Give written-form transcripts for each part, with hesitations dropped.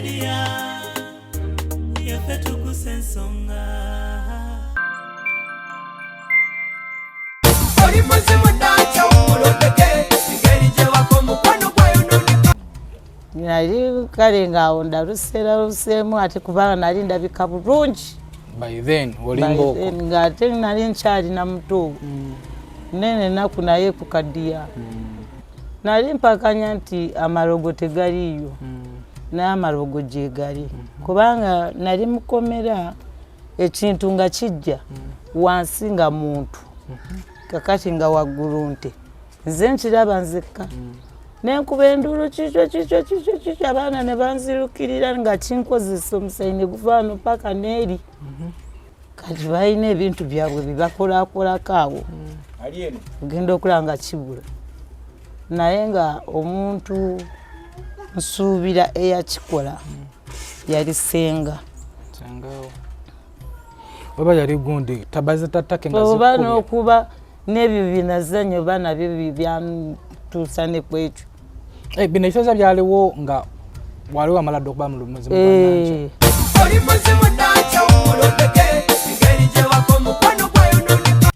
Media, yaffe tukusa ensonga. Oli muzimu nakyo mulondeke engeri gye waka omukwano gwayononeka. Nali kale ngaawo ndaluseeraluseemu ate kubanga nali ndabika bulungi. By then olimba okwo. Ng'ate nali nkyalina muto. Nene ennaku naye kukaddiya. Nali mpakanya nti amalogo tegaliiyo. Naye amalogo gyegali. Kubanga nali mukomera ekintu nga kijja wansi nga muntu. Kakati nga waggulu nte. Nze nkiraba nzekka. Nenkuba enduulu kikyo kikyo kikyo kikyo abaana ne banzirukirira nga kinkozesa omusayi ne guva wano paka n'eri. Kati balina ebintu byabwe bye bakolakolako awo. Ogenda okulaba nga kibula. Naye nga omuntu nsuubira eyakikola yali ssenga. Sengawo. Oba yali gundi tabazi tatake nga oba zikubye. N'okuba n'ebyo binazannya oba nabyo byantuusa ne ku ekyo. Eh, bino ebiseera byaliwo nga wali wamala dda okuba mu muzimu gwa Nankya. Eh. Oli muzimu nakyo mulondeke engeri gye waka omukwano gwayononeka.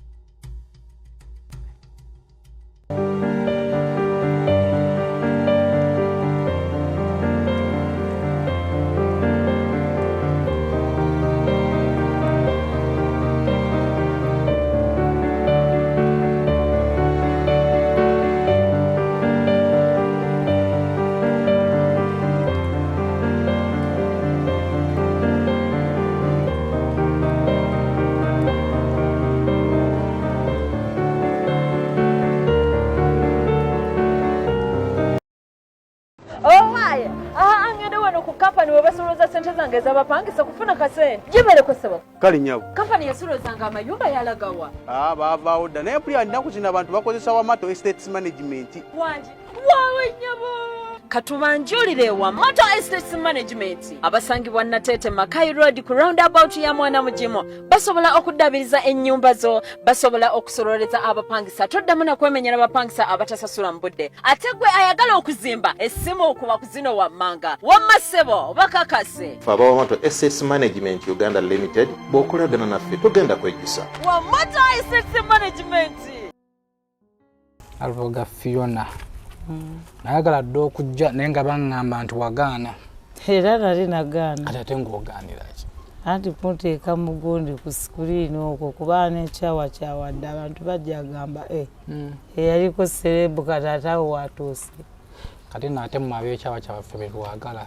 Owaye, aha, ngende wano ku kampani we basolooza sente zange ez'abapangisa kufuna kasente. Gibereko, ssebo. Kale nyabo. Kampani yasolozanga amayumba yalagawa? Ah, baavaawo dda, naye mpulira nnaku zino abantu bakozesa Wamato Estates Management. Wangi waawe nnyabo, katubanjulire Wamato Estates Management abasangibwa Nateete, Makai Road, ku roundabout ya Mwana Mugimu. Basobola okuddabiriza ennyumba zo, basobola okusololeza abapangisa, toddamu nakwemenyera bapangisa abatasasula mu budde. Ate gwe ayagala okuzimba, essimu okuba ku zino wammanga. Wamma ssebo, bakakase. Fe aba Wamato Estates Management Uganda Limited, bw'okolagana naffe togenda kwejjusa. Wamato Estates Management. Aluboga Fiona nayagala dda okujja, naye nga baŋŋamba nti wagaana. Era nali nagaana. Kati ate ng'ogaanira ki? Anti kunteeka mugundi ku screen okwo, kuba nekyawa kyawadde abantu bajja agamba e eyaliko celeb kati ate awo watuuse. Kati naate mu abekyawa kyabaffe betwagala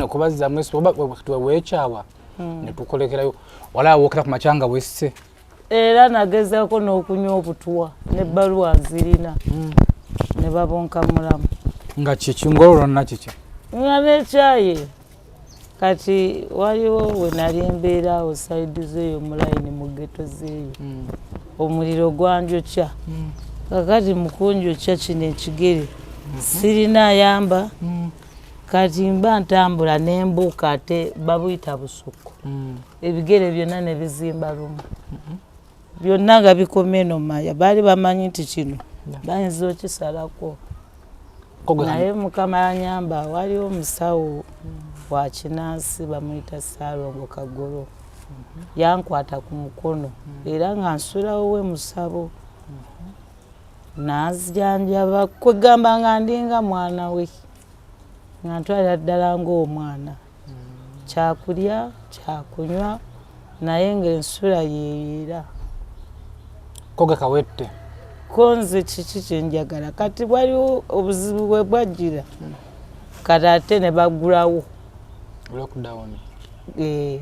okubazzamu oba weekyawa netukolekerayo wala wookera ku makya nga wesse. Era nagezaako n'okunywa obutwa n'ebbaluwa nzirina ne babonkamulamu. Nga kiki ng'olwo lwonna kiki? Nga nekyayi. Kati waliwo we nali embeera awo side zeeyo mulayini mu ghetto zeeyo, omuliro gwanjokya. Kakati mukunjokya kino ekigere sirina ayamba. Kati mba ntambula nembuuka, ate babuyita busuku, ebigere byonna ne bizimba lumu byonna nga bikoma eno maya. Baali bamanyi nti kino bayinza okisalako, naye Mukama yanyamba. Waliwo omusawo wa kinansi bamuyita Saalongo Kagolo, yankwata ku mukono era nga nsulawo we musabo nanzijanjaba, kwegamba nga ndinga mwana we, nga ntwalira ddala ng'omwana, kyakulya, kyakunywa, naye ng'ensula yeeyera. Koge kawette. Ko nze kiki kyenjagala? Kati waliwo obuzibu bwe bwajjira, kati ate ne baggulawo lockdown. Eh,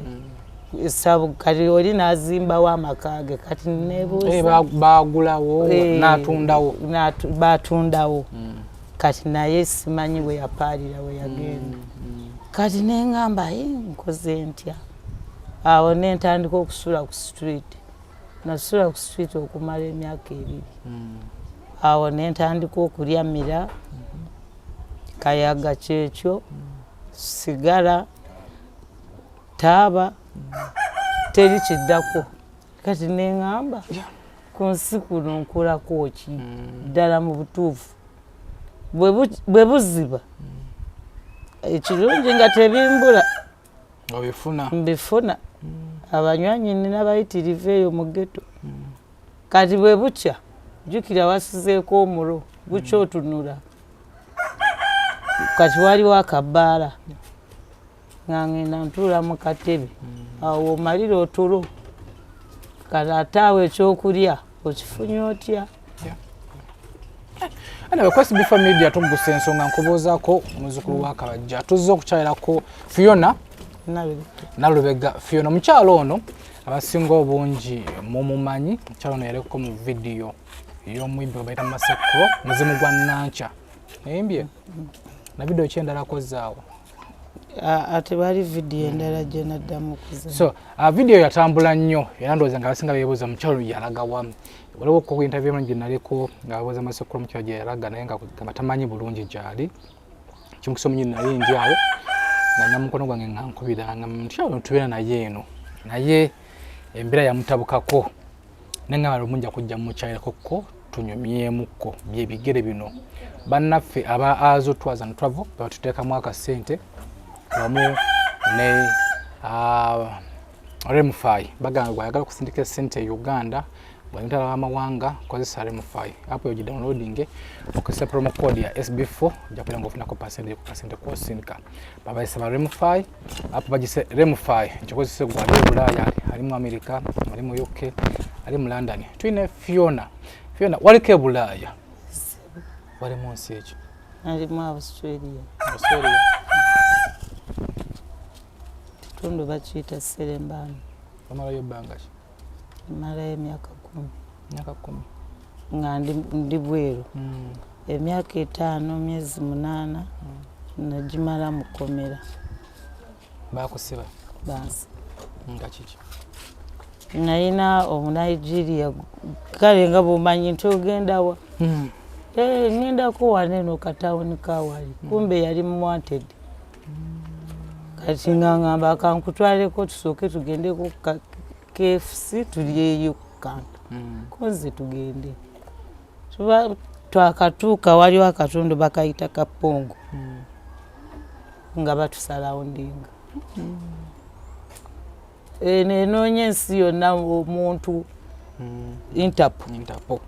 sabu kati oli n'azimbawo amaka ge. Kati nebuuza Eh, bagulawo Eh, n'atundawo. Batundawo. Kati naye simanyi bwe yapaalira we yagenda. Kati neŋŋamba, "Eh, nkoze ntya?" Awo nentandika okusula ku street. Nasula ku street okumala emyaka 2. Awo nentandika okulya mira kayaga, kyekyo sigala, taaba, teri kiddako. Kati neŋŋamba, ku nsi kuno nkolako ki ddala mu butuufu? Bwe buziba. Ekirungi nga tebimbula. Obifuna. Mbifuna. Abanywanyi nina bayitirivu eyo mu ghetto. Kati bwe bukya, jjukira wasizeeko omulo, bukya otunula. Kati waliwo akabbaala. Nga ngenda ntuula mu katebe. Awo omalira otulo. Kati ate awo ekyokulya okifunye otya? Anyway, Kwesi Before Media tugusa ensonga nkubuuzaako muzzukulu wa Kabajja. Tuzze okukyalirako Fiona Nalubega. Fiona omukyalo ono abasinga obungi mumumanyi. Omukyalo ono yaliko mu vidiyo y'omuyimbi gwe bayita Masekro, muzimu gwa Nankya. Nayimbye na vidiyo ki endala kozaawo? Ate bali vidiyo endala gye naddamu okuza. So vidiyo yatambula nnyo era ndowooza nga abasinga beebuuza omukyalo yalaga wa. Waliwo ko interview emu gye naliko nga babuuza Masekro omukyalo gye yalaga naye nga gamba tamanyi bulungi gy'ali. Kimukisa omunyi nali ndi awo nga nina mukono gwange nga nkubira nga mukyalo tubeera naye eno naye embeera yamutabukako naye nga lumu nja kujja mukyalirako ko tunyumyemukko byebigere bino. Bannaffe aba Azo Tours and Travel batuteekamu akasente wamu ne Remfy. Bagamba bw'ayagala okusindika essente e Uganda bw'oyinta w'amawanga kozesa Remfy app eyo gidownloading okozesa promo code ya SB4 ojja kubeera ng'ofunako percentage ku kasente k'osindika. Babayise ba Remfy app bagise Remfy nkikozese gwe ali e Bulaaya, ali mu America, ali mu UK, ali mu London. Tulina Fiona. Fiona waliko e Bulaaya, wali mu nsi ekyo? Nali mu Australia. Australia. Kitundu bakiyita Seremban. Wamalayo ebbanga ki? Mmalayo emyaka 10. Emyaka 10. Nga ndi bweru. Emyaka 5 myezi 8 nagimala mu kkomera. Baakusiba? Bansiba. Nga kiki? Nalina Omunigeria, kale nga bw'omanyi nti ogenda wa? Ŋŋendako wano eno katawuni ka wali. Kumbe yali wanted. Kati nga ŋŋamba kankutwaleko tusooke tugendeko KFC tulyeyo ku kantu. Ko nze tugende. Tuba twakatuuka waliwo akatundu bakayita Kapongo. Nga batusalawo ndinga. Eno enoonya ensi yonna omuntu Interpol. Interpol.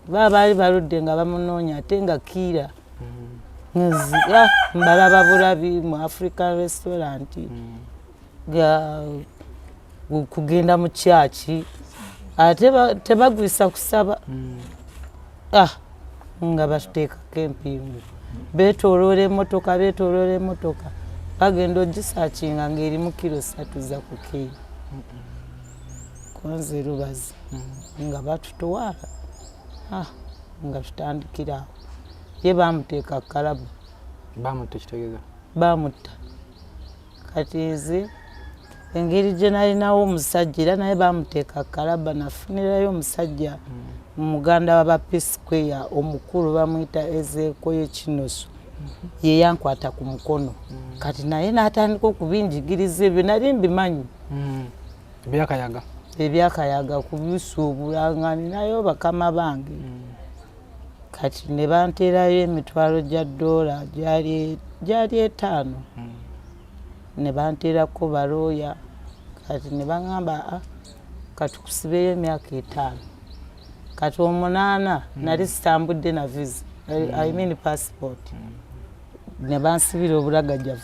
Baba baali baludde nga bamunoonya ate nga kiira. Mbalaba bulabi mu African restaurant. Kugenda mu kyaki ate tebagwisa kusaba. Nga batuteekako empingu. Beetooloola emmotoka, beetooloola emmotoka. Bagenda ogisaakinga ng'erimu kiro 3 za kokaini. Konze lubazi. Nga batutwala. Nga tutandikira awo. Ye baamuteeka Kalaba. Baamutta kitegeeza? Baamutta. Kati nze engeri gye nalinawo omusajja era naye baamuteeka Kalaba, nafunirayo omusajja muganda wa ba P Square omukulu bamuyita Ezeekoye Kinoso. Ye yankwata ku mukono. Kati naye n'atandika okubinjigiriza ebyo nali mbimanyi. Ebyakayaga. Ebyakayaga kubisuubula nga ninayo bakama bange. Kati ne banteerayo emitwalo gya ddoola gyali 5. Ne banteerako balooya. Kati ne baŋŋamba katukusibeyo emyaka 5. Kati 8 nali sitambudde na visa, I mean passport. Ne bansibira obulagajjavu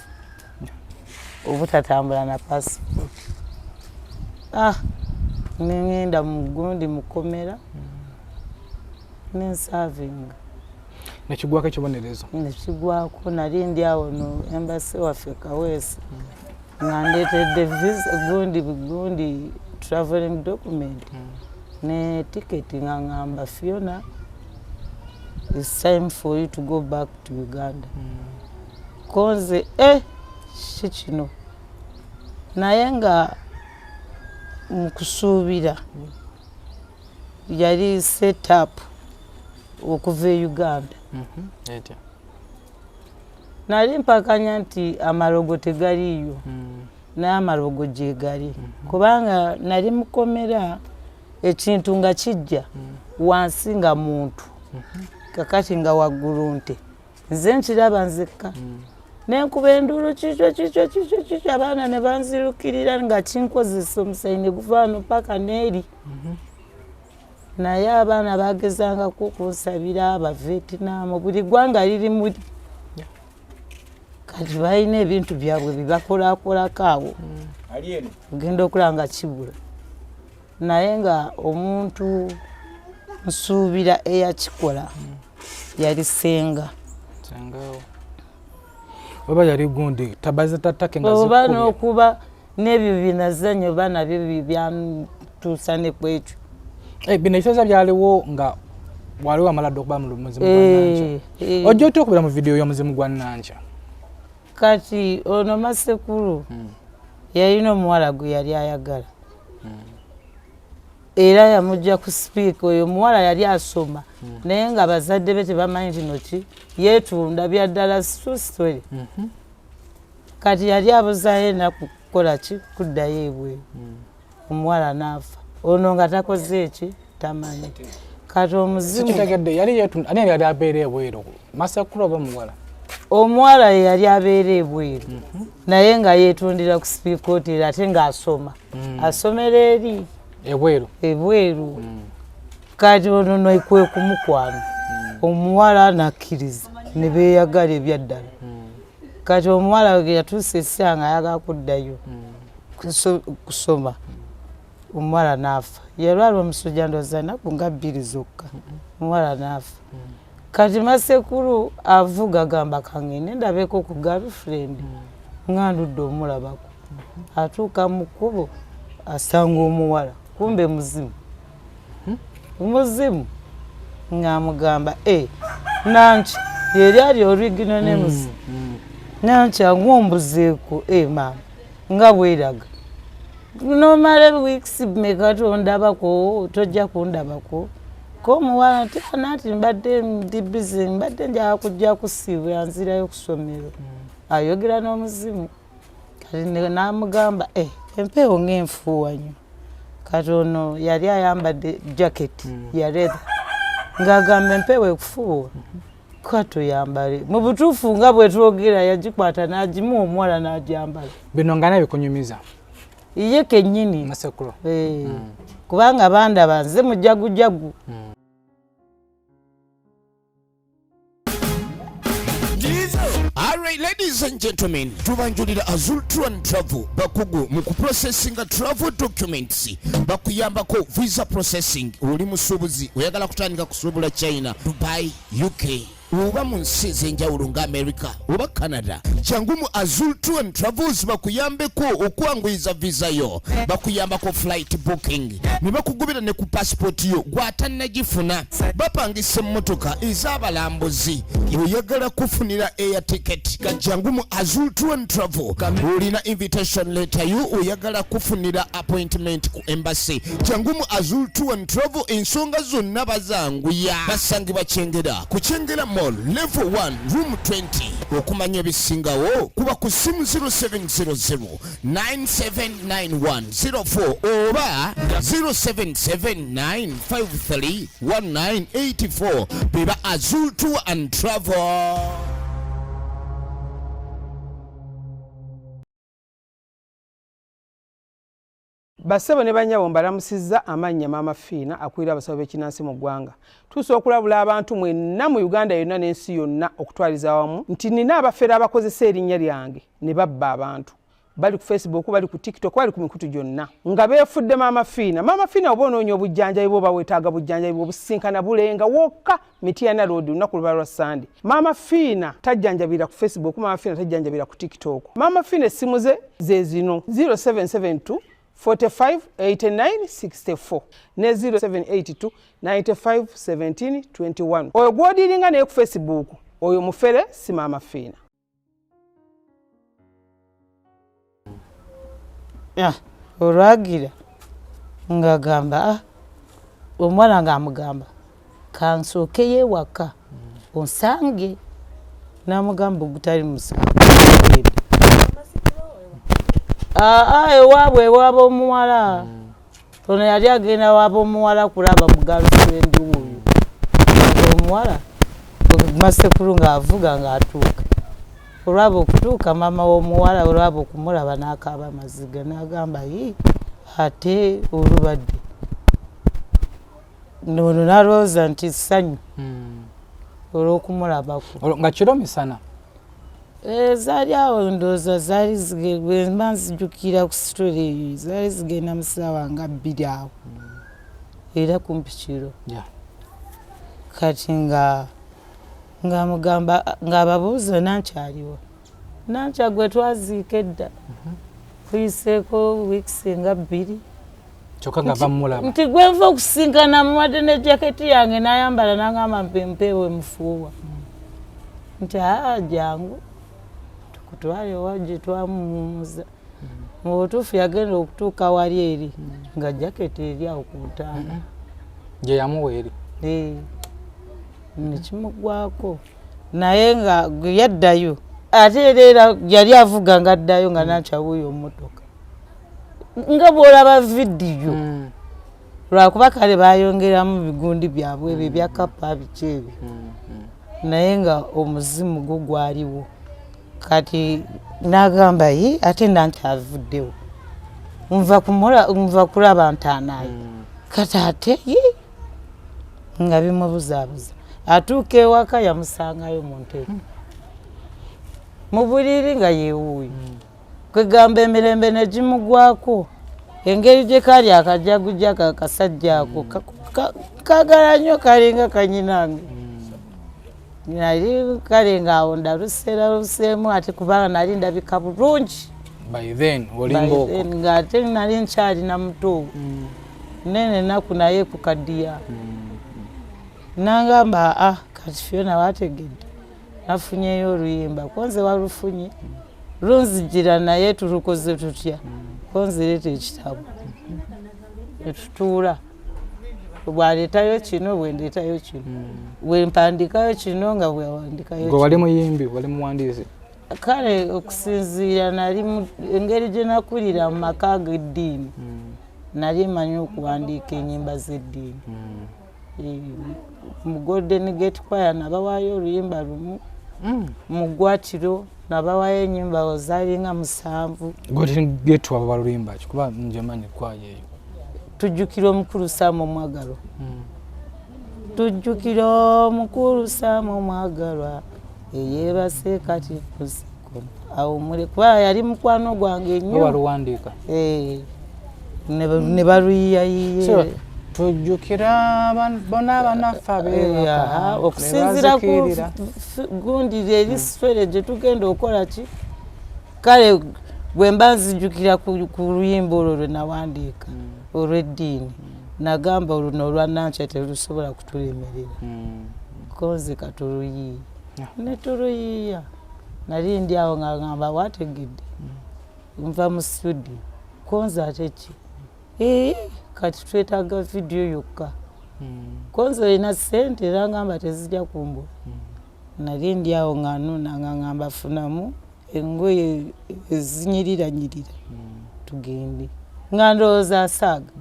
obutatambula na passport. Ne ŋŋenda mu gundi mu kkomera ne nsaavinga. Nekigwako ekibonerezo? Nekigwako nali ndi awo no embassy waffe Kaweesi nga ndeetedde visa gundi traveling document ne ticket nga ŋŋamba Fiona it's time for you to go back to Uganda. Konze ki kino naye nga mu kusuubira yali set up okuva e Uganda. Nali mpakanya nti amalogo tegaliiyo naye amalogo gye gali kubanga nali mukomera ekintu nga kijja wansi nga muntu kakati nga waggulu nte nze nkiraba nzekka. Nenkuba enduulu kikyo kikyo kikyo kikyo, abaana ne banzirukirira nga kinkozesa omusayi ne guva wano paka n'eri. Naye abaana bagezangako okunsabira Abavietnam, buli ggwanga liri muli. Kati balina ebintu byabwe byebakolakolako awo, ogenda okulaba nga kibula. Naye nga omuntu nsuubira eyakikola yali senga. Oba yali gundi tabaza tatake nga oba n'okuba n'ebyo binazanyo oba nabyo byantuusa ne ku ekyo. Bino ebiseera byaliwo nga waliwo amala dda okuba mu muzimu gwa Nankya. Ojja otya okubeera mu vidiyo y'omuzimu gwa Nankya? Kati ono Masekulu yalina omuwala gwe yali ayagala. Era yamujja ku sipiika. Oyo omuwala yali asoma, naye nga bazadde be tebamanyi nti noki yeetunda bya ddala, true story. Kati yali abuzaayo ennaku kukola ki, kuddayo ebweru. Omuwala n'afa, ono nga takoze eki, tamanyi. Kati omuzimu Sikitegedde, yali yeetunda, ani yali abeera ebweru, Masekulu oba muwala? Omuwala ye yali abeera ebweru, naye nga yeetundira ku Speke Hotel, ate ng'asoma, asomera eri ebweru. Ebweru. Kati ono nokwe kumukwana omuwala nakkiriza ne beeyagala ebyaddala. Kati omuwala yatuusa essaawa nga ayagala kuddayo kusoma, omuwala n'afa. Yalwala omusujja, ndowooza nnaku nga 2 zokka, omuwala n'afa. Kati Masekulu avuga, gamba kangende ndabeko ku girlfriend nga ndudde omulabako. Atuuka mu kkubo, asanga omuwala, kumbe muzimu. Omuzimu ng'amugamba, e Nankya, yeri ali original ne muzimu. Nankya ng'ombuzeeko, e maama nga bweraga nomala weeks meka tondabako, tojja kundabako. Ko omuwala nti anati mbadde ndi busy, mbadde njagala kujja kusiibula nzirayo ku ssomero. Ayogera n'omuzimu. Kati n'amugamba, e empeewo ng'enfuuwa nnyo. Kati ono yali ayambadde jacket ya leather, ng'agamba empeewo ekufuuwa katoyambale. Mu butuufu nga bwe twogera, yagikwata n'agimuwa omuwala n'agyambala. Bino nga nabikunyumiza? Ye kennyini. Masekulu. Eh, kubanga bandaba nze mujagujagu. Alright, ladies and gentlemen, tubanjulira Azul Tour and Travel, bakugu mu kuprocessinga travel documents, bakuyambako visa processing. Oli musuubuzi oyagala kutandika kusuubula China, Dubai, UK oba mu nsi ez'enjawulo nga America oba Canada, jangu mu Azul Tour and Travels bakuyambeko okwanguyiza visa yo. Bakuyambako flight booking ne bakugubira ne ku passport yo gw'atannagifuna. Bapangisa emmotoka ez'abalambuzi. Oyagala kufunira air ticket, jangu mu Azul Tour and Travel. Olina invitation letter yo, oyagala kufunira appointment ku embassy, jangu mu Azul Tour and Travel. Ensonga zonna bazanguya. Basangibwa Kyengera, ku Kyengera Mall, level 1, room 20. Okumanya ebisingawo kuba ku simu 0700 979104 oba 0779531984. Beba Azul Tour and Travel. Bassebo ne bannyabo, mbalamusizza. Amannya Maama Fiina, akulira abasawo b'ekinansi mu ggwanga. Tuusa okulabula abantu mwenna mu Uganda yonna n'ensi yonna okutwaliza awamu nti nina abafere abakozesa erinnya lyange ne babba abantu. Bali ku Facebook, bali ku TikTok, bali ku mikutu gyonna nga beefudde Maama Fiina. Maama Fiina, oba onoonya obujjanjabi bwe oba weetaaga bujjanjabi bwe obusinkana Bulenga wokka, Mityana Road, olunaku luba lwa Sande. Maama Fiina tajjanjabira ku Facebook, Maama Fiina tajjanjabira ku TikTok. Maama Fiina essimu ze ze zino: 0772 45 89 64 ne 0782 95 17 21. Oyo gw'odiiringa naye ku Facebook, oyo mufere, si Maama Fiina. Ah, olwagira ng'agamba, ah, omuwala ng'amugamba kansookeyo ewaka onsange, n'amugamba ogutali musango. Aa, ewaabwe, ewaaba omuwala. Ono yali agenda waaba omuwala kulaba mu girlfriend wuuyo. Omuwala Masekulu ng'avuga ng'atuuka. Olwaba okutuuka maama w'omuwala olwaba okumulaba n'akaaba amaziga n'agamba yi ate olubadde ono n'alowooza nti ssanyu olw'okumulabako. Nga kiro misana? Zaali awo ndowooza zaali bwe mba nzijukira ku story eyo zaali zigenda mu ssaawa nga 2 awo era kumpi kiro. Kati nga ng'amugamba ng'ababuuza nankyaliwo nankya gwe twaziika edda kuyiseeko weeks nga 2 kyokka nga bamulaba nti gwe nva okusinkana muwadde ne jaketi yange n'ayambala n'angamba mpempeewe mufuuwa nti aa jangu tukutwale ewa gye twamuwummuza. Mu butuufu yagenda okutuuka wali eri nga jaketi eri awo ku ntaana gye yamuwa eri nekimugwako naye nga yaddayo ate era era yali avuga nga addayo nga nakyawuuyo mmotoka nga bw'olaba vidiyo lwakuba kale bayongeramu bigundi byabwe ebyo ebyakapa biki ebyo naye nga omuzimu gwo gwaliwo. Kati n'agamba ye ate nankyavuddewo nva kulaba ntaanaye kati ate ye nga bimubuzaabuza atuuka ewaka yamusangayo mu ntebe mu buliri nga yeewuuyo kwegamba emirembe ne gimugwako engeri gye kali akajagujja kakasajja ako kagala nnyo kalinga kanyinange nali kale ngaawo ndaluseeraluseemu ate kubanga nali ndabika bulungi by then olimba ng'ate nali nkyalina muto nene ennaku naye kukaddiya nangamba a kati Fiona wategedde nafunyeyo oluyimba konze walufunye lunzijira naye tulukoze tutya konzireeta ekitabo netutuula bwaleetayo kino bwendeetayo kino bwempandikayo kino nga bwewandikayo. Gwe wali muyimbi, wali muwandiisi? Kale okusinziira nali engeri gye nakulira mu maka g'eddiini nali mmanyi okuwandiika ennyimba z'eddiini. Mu Golden Gate Choir nabawaayo oluyimba lumu, mu ggwatiro nabawaayo ennyimba zaalinga 7. Golden Gate waba baluyimba ki? Kuba nje manyi kwaya eyo. Tujjukira omukulu Sam Omwagalwa. Tujjukira omukulu Sam Omwagalwa eyeebase kati kusiko awummule kuba yali mukwano gwange nnyo. Waluwandiika? Ne baluyiyayiye. Tujjukira bonna abanafe abeebaka okusinziira ku gundi eri sitwere gye tugenda okukola ki kale bwe mba nzijukira ku luyimba olwo lwe nawandiika olw'eddiini nagamba oluno olwa Nankya terusobola kutulemerera konze katuluyiiye ne tuluyiiya. Nali ndi awo nga ngamba wategedde nva mu studio konze ate ki kati twetaaga vidiyo yokka konze olina ssente era ngamba tezijja kumbula. Nali ndi awo nga nuna nga ngamba funamu engoye ezinyiriranyirira tugende nga ndowooza asaaga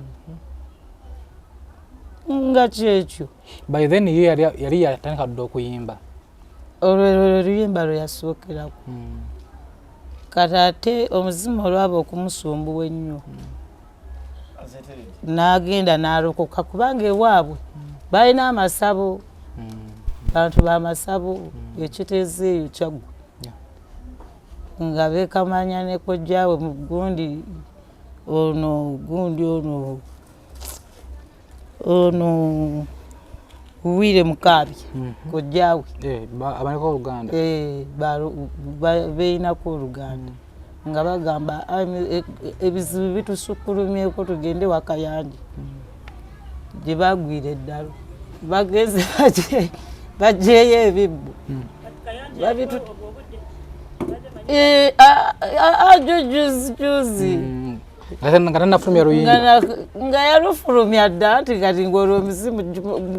nga kyekyo. By then ye yali yatandika dda okuyimba? Olwo luyimba lwe yasookerako. Kati ate omuzimu olwaba okumusumbuwa ennyo n'agenda n'alokoka kubanga ewaabwe balina amasabo bantu b'amasabo ekiteezi eyo Kyaggwe nga beekamanya ne kojjaabwe mu gundi ono gundi ono ono Wire Mukaabya kojjaawe abaliko oluganda beeyinako oluganda nga bagamba ebizibu bitusukkulumyeko tugende Wakayanja gye bagwira eddalo bagenze bajeeyo ebibbo juzi nga tannafulumya luyimba nga yalufulumya dda nti kati ng'olwo omuzimu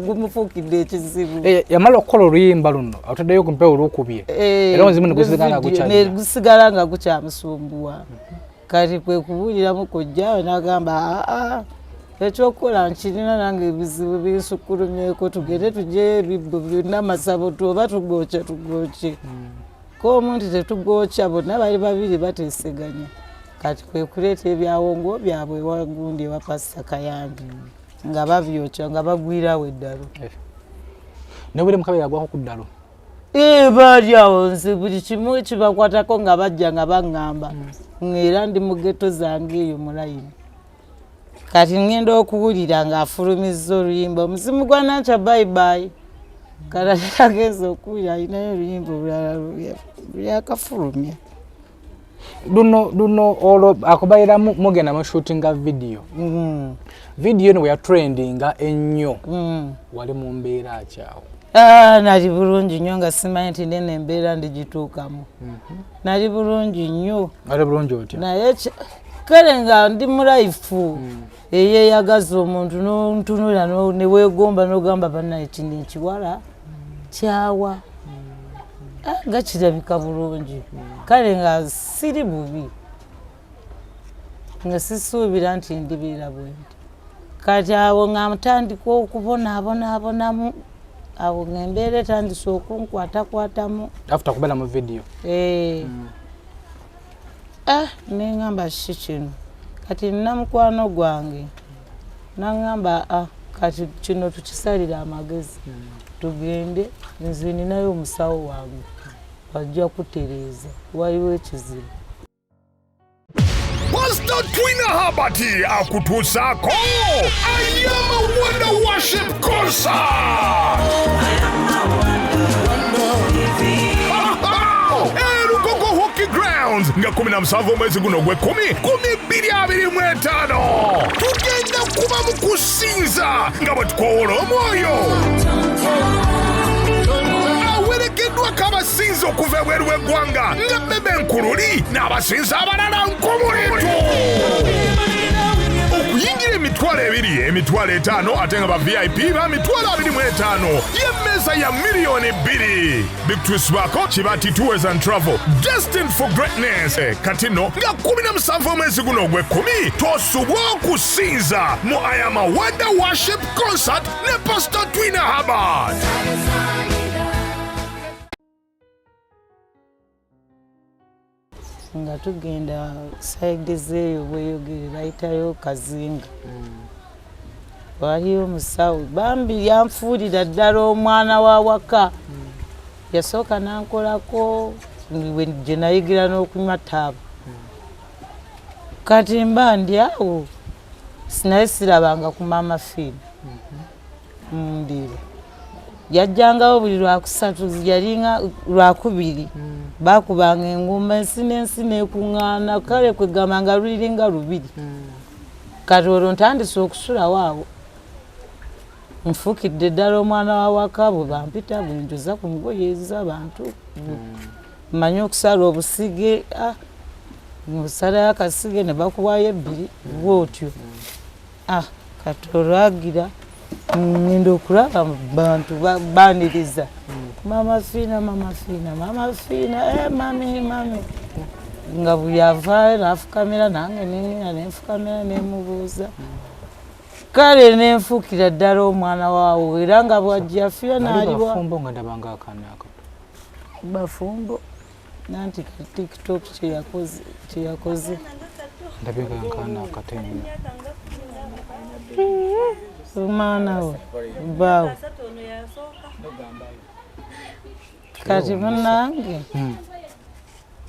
gumufuukidde ekizibu. Yamala okukola oluyimba luno ataddeyo ku mpewo olukubye era omuzimu ne gusigala nga gukyamusumbuwa. Kati kwe kubuuliramu kojjaawe n'agamba aa ekyokukola nkirina nange ebizibu binsukkulumyeko tugende tugyeyo ebibbo byonna amasabo tuoba tugokye tugokye. Ko omu nti tetugwokya, bonna bali babiri bateeseganya. Kati kwe kuleeta ebyawongo byabwe ewagundi ewa Pasita Kayambi, nga babyokya, nga bagwirawo eddalu. Ne buli mukabe yagwako ku ddalo. Ee, baali awo, nze buli kimu kibakwatako nga bajja nga baŋŋamba, ng'era ndi mu ghetto zange eyo mu layini. Kati ŋŋenda okuwulira ng'afulumizza oluyimba, "Omuzimu gwa Nankya bye bye". Kati agenza okuwulira alinayo oluyimba olulala luyakafulumya. Luno olwo akubalira mugenda mu shootinga video. Video eno bwe yatrendinga ennyo, wali mu mbeera kyawo? Ah, nali bulungi nnyo, nga simanyi nti nene embeera ndigituukamu. Nali bulungi nnyo. Wali bulungi otya? Naye kale nga ndi mu life eyeyagaza omuntu, nontunula neweegomba, nogamba, "Bannaye, kino ekiwala kyawa? Ah, nga kirabika bulungi." Kale nga siri bubi, nga sisuubira nti ndibeera bwendi. Kati awo nga ntandika okubonaabonabonamu, awo nga embeera etandise okunkwatakwatamu. After kubeera mu video. Eh. Ah, neŋŋamba ki kino? Kati nina mukwano gwange, naŋŋamba, "Ah, kati kino tukisalire amagezi, tugende, nze ninayo omusawo wange wajja kutereeza, waliwo ekizibu." Pastor Twina Herbert akutuusaako I Am a Wonder Worship Concert e Lugogo Hockey Grounds nga 17 omwezi guno ogw'ekumi 2025. Tugenda kuba mu kusinza nga bwe tukowola omwoyo awerekeddwako abasinza okuva ebweru w'eggwanga nga Bebe Nkululi n'abasinza abalala nkumulitu. Okuyingira 20,000, 50,000, ate nga ba VIP ba 25,000, y'emmeeza ya 2,000,000. Bikutuusibwako Kibati Tours and Travel, destined for greatness. Kati nno nga 17 omwezi guno ogw'ekkumi, tosubwa okusinza mu I Am a Wonder Worship Concert ne Pastor Twina Herbert. Nga tugenda side zeeyo Bweyogere, bayitayo Kazinga, waliyo omusawo, bambi yanfuulira ddala omwana wa waka. Yasooka nankolako gye nayigira n'okunywa taaba. Kati mba ndi awo, naye sirabanga ku Maama Fiina mundiiro. Yajjangawo buli Lwakusatu, yalinga Lwakubiri, bakubanga engoma, ensi n'ensi nekuŋŋaana. Kale kwegamba nga luliringa lubiri. Kati olwo ntandise okusulawo awo, nfuukidde ddala omwana wa waka. Bwe bampita, bwenjoza ku ngoye ez'abantu, mmanyi okusala obusige. Ah, osalayo akasige ne bakuwayo ebbiri bwotyo. Ah, kati olwagira ngenda okulaba bantu baniriza, "Mama Fiina, Mama Fiina, Mama Fiina, eh, mami, mami." Nga buli avaayo nafukamira, nange nengenda nenfukamira, nemubuuza. Kale nenfuukira ddala omwana waawo, era nga bwajja fiira Bali naaliwa. bafumbo? Nga ndabanga akaana akato. Bafumbo, nanti TikTok kyeyakoze kyeyakoze. Ndabye nga nkaana akato ennyo. Omwana we baawe. Kati munange,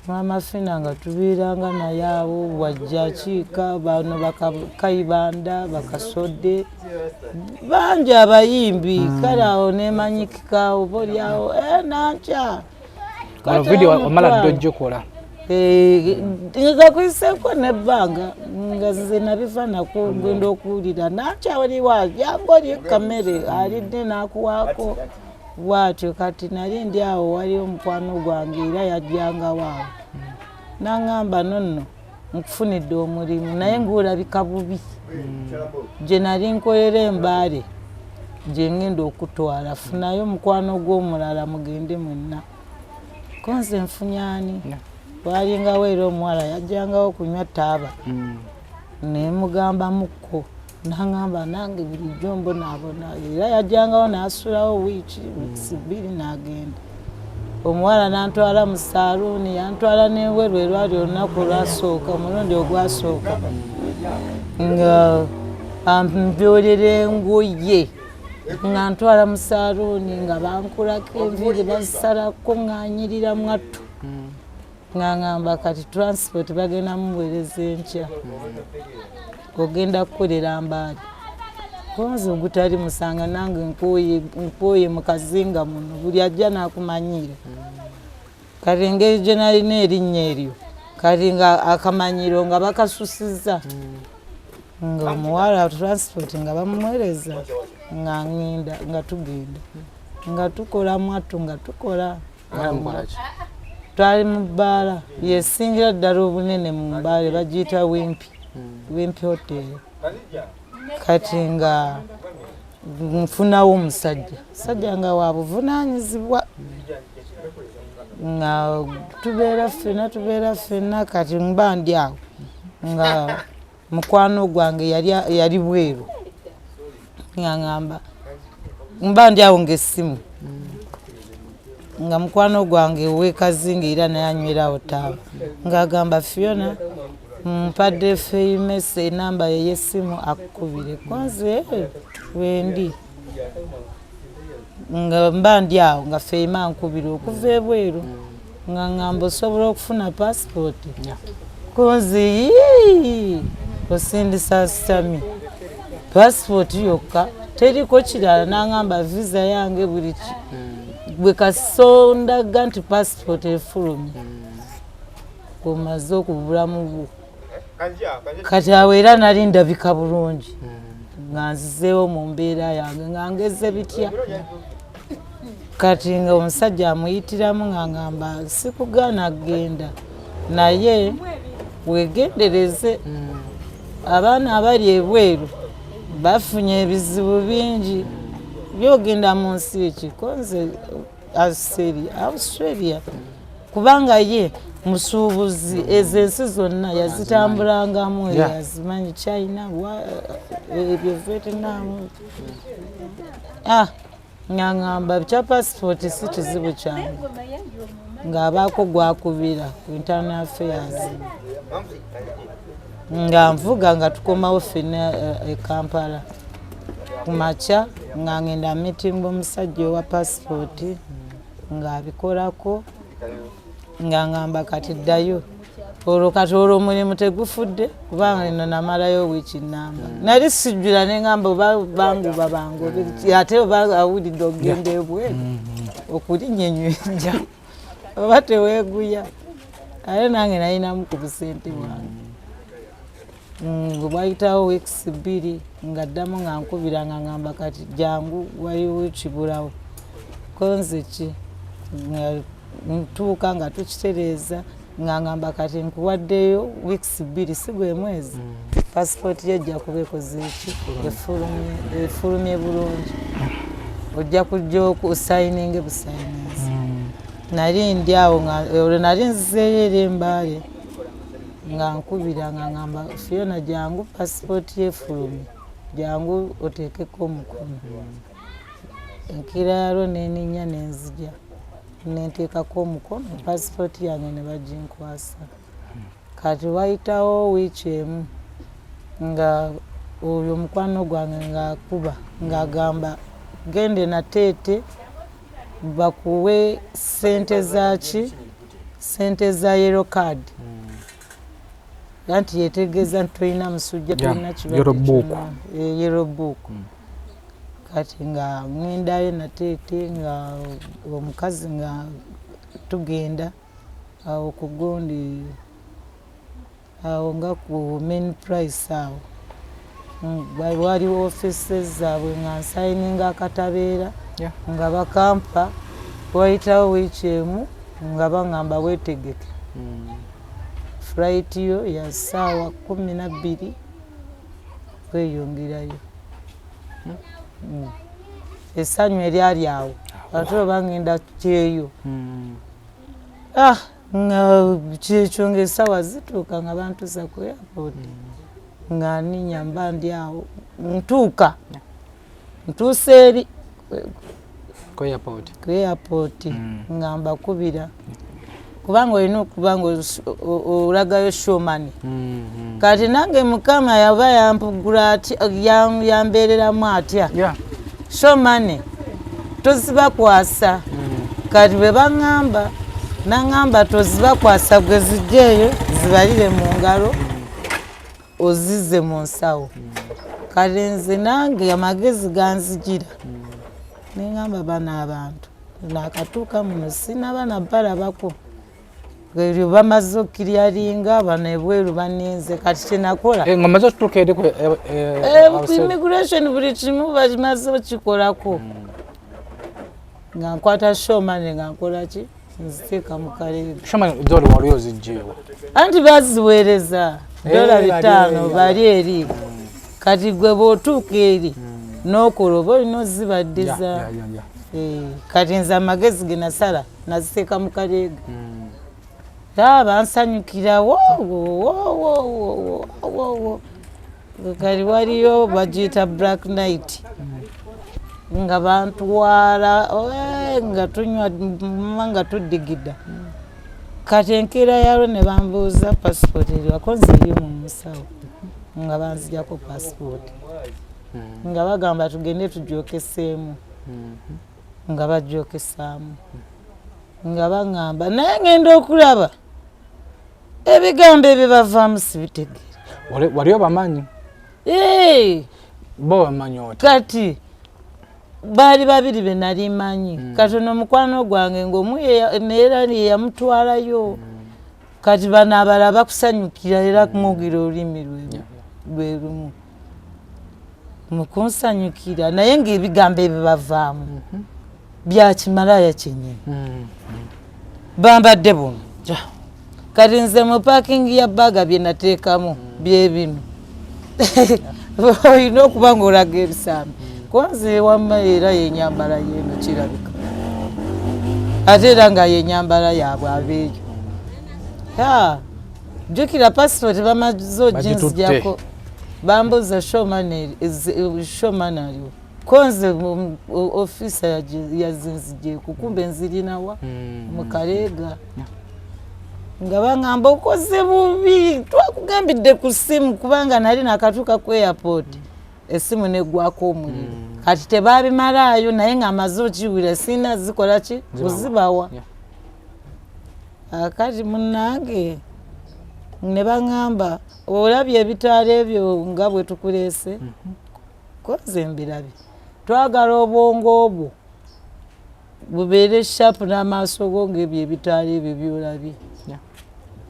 Maama Fina nga tubeeranga naye awo, wajja akiika bano bakayibanda, bakasodde, bangi abayimbi. Kale awo nemanyikika, oba oliawo, eh, Nankya. Wano video wamala dda ojjokola? Eh, nga kuyiseko nebbanga nga nze nabiva nako, ngenda okuwulira Nankya waliwa, jangu oli kamere alidde nakuwaako bwatyo. Kati nali ndi awo, waliwo omukwano gwange era yajjangawo awo, naŋŋamba, "Nonno nkufunidde omulimu, naye ngaolabika bubi. Gye nali nkolera embaale gye ngenda okutwala, funayo mukwano gw'omulala mugende mwenna." Ko nze nfunyani? Walingawo era omuwala yajjangawo kunywa taaba, nemugambamukko, naŋamba, "Nange bulijjo mbonaabona." Era yajjangawo nasulawo wiiki, wiiki 2 n'agenda. Omuwala nantwala mu saaluuni, yantwala n'ebweru. Erwali olunaku olwasooka, omulundi ogwasooka nga ambyolera engoye, nga ntwala mu saaluuni, nga bankulako enviiri, bazisalako, nga nyirira mwattu, nga ngamba kati transport bagenda muweereza enkya, ogenda kukolera Mbaale. Konze ogutali musanga nange nkooye mu kazinga muno, buli ajja n'akumanyiira. Kati engeri gye nalina erinnya eryo, kati nga akamanyiro nga bakasusizza, nga omuwala transport nga bamuweereza, nga ngenda, nga tugenda, nga tukola mwattu, nga tukola. Twali mu bbaala yesingira ddala obunene mu Mbaale, bagiyita Wimpy, Wimpy Hotel. Kati nga nfunawo omusajja, musajja nga wa buvunaanyizibwa, nga tubeera ffenna, tubeera ffenna. Kati mba ndi awo nga mukwano gwange yali bweru, nga ngamba mba ndi awo ngaessimu, nga mukwano gwange owekazinga era naye anywerawo taaba, ng'agamba, "Fiona, mpadde Feimese enamba ye y'essimu akukubire." Konze wendi nga mba ndi awo nga Feima ankubira okuva ebweru, nga ngamba, "Osobola okufuna pasipooti?" Konze yii, osindisa sitami pasipooti yokka, teriko kirala. Nangamba visa yange buli ki bwe kasondaga nti pasipooti efulumye, omaze okubulamu bwo. Kati awo era nali ndabika bulungi, nga nzizeewo mu mbeera yange, nga ngeze bitya. Kati nga omusajja amuyitiramu, nga ngamba, "Sikugaana kugenda, naye wegendereze, abaana abali ebweru bafunye ebizibu bingi byogenda mu nsi eki." Konze Australia, Australia, kubanga ye musuubuzi, ezo ensi zonna yazitambulangamu. Yazimanyi, China, ebyo Vietnam. Ah, ngaŋŋamba kya pasipooti si kizibu kyange, ng'abaako gwakubira ku internal affairs, nga nvuga, nga tukomawo ffenna e Kampala ku makya, nga ngenda meeting omusajja owa pasipooti, ng'abikolako, nga ngamba kati ddayo. Olwo kati olwo omulimu tegufudde, kubanga eno namalayo wiiki namba, nali sijjula, neŋamba oba banguba bangobe, ate oba awulidde okugenda ebweru okulinnya enywenja oba teweeguya. Ate nange nalinamu ku busente bwange. Bwayitawo weeks 2, nga ddamu nga nkubira, nga ngamba kati jangu, waliwo ekibulawo. Konze ki, nga ntuuka, nga tukitereeza, nga ngamba kati nkuwaddeyo weeks 2, si gwe mwezi, pasipooti ye ejja kuba ekoze eki, efulumye bulungi, ojja kujja osayininge busayininzi. Nali ndi awo nga olwo nali nzizeeyo eri Embaale, nga nkubira, nga ngamba, "Fiona, jangu, pasipooti yefulumye, jangu oteekeko omukono." Enkeera yalwo neninya nenzija nenteekako omukono, pasipooti yange ne baginkwasa. Kati wayitawo wiiki emu, nga oyo omukwano gwange ng'akuba, ng'agamba, "Gende Nateete bakuwe sente zaki, sente za yellow card," anti yetegeeza nti tolina musujja, tolina Yellow book. Yellow book. Kati nga ŋŋendayo Nateete, nga omukazi nga tugenda awo ku gundi awo nga ku main price awo, waliwo offices zaabwe, nga nsayininga akatabeera, nga bakampa. Wayitawo wiiki emu, nga baŋŋamba, "Weetegeke, flight yo ya ssaawa 12 kweyongerayo." Essanyu eryali awo, ate oba ngenda kyeyo. Ah, nga kyekyo, nga essaawa zituuka, nga bantuusa ku airport, nga ninya, mba ndi awo, ntuuka, ntuusa eri. Ku airport. Ku airport nga mbakubira, kubanga olina okuba nga olagayo show money. Kati nange Mukama yaba yampugula atya, yambeereramu atya, show money tozibakwasa. Kati bwe baŋŋamba, naŋŋamba tozibakwasa, gwe zijjeeyo zibalire mu ngalo, ozizze mu nsawo. Kati nze nange amagezi ganzigira, neŋŋamba bano abantu nakatuuka muno sinaba nabalabako, eryo bamaze okiryalinga bano ebweru baninze. Kati kyenakola, Eh, nga omaze otutuuka eri ku ku immigration buli kimu bakimaze okikolako, nga nkwata show money, nga nkola ki, nziteeka mu kaleega. Show money zoli wali ozigyewo? Anti baziweereza dola bali 500 eri. Bali eri. Kati gwe bw'otuuka eri n'okola oba olina ozibaddiza. Eh, kati nze amagezi ge nasala, naziteeka mu kaleega. Aba nsanyukira wowowowowowowo. Kati waliyo bagiyita Black Night, nga bantwala nga tunywa nga tudigida. Kati enkeera yalwo ne bambuuza pasipooti eriwako, nze eri mu musawo, nga banzijako pasipooti, nga bagamba tugende tugyokeseemu, nga bagyokesaamu, nga baŋŋamba, naye ŋŋenda okulaba ebigambo ebyo bavaamu sibitegeera. Wali obamanyi? Ee. Bo bamanyi oti? Kati baali babiri be nali manyi. Kati ono mukwano gwange ngaomu neera yeyamutwalayo. Kati bano abalala bakusanyukira era mwogera olulimi lwe lumu, mukunsanyukira, naye ngaebigambo ebyo bavaamu byakimalaya kyenyini. Bambadde buno. Kati nze mu packing ya bag bye nateekamu byebino, olina okuba ngaolaga ebisambi konze wamma, era yenyambala yeeno kirabika, ate era nga yenyambala yaabwe abeeyo. Jjukira passport bamaze oginzijako, bambuuza show money aliwo, konze ofisa yazinzijeku, kumbe nzirinawa mu kaleega, nga baŋŋamba okoze bubi, twakugambidde ku ssimu, kubanga nali nakatuuka ku airport essimu neggwako omuliro. Kati tebabimalaayo, naye nga amaze okiwulira, sirina zikola ki kuzibawa. Akati munange ne baŋŋamba olabye ebitaala ebyo nga bwe tukuleese, koze mbirabye, twagala obwongo obwo bubeere sharp n'amaaso go ngaebyo ebitaala ebyo byolabye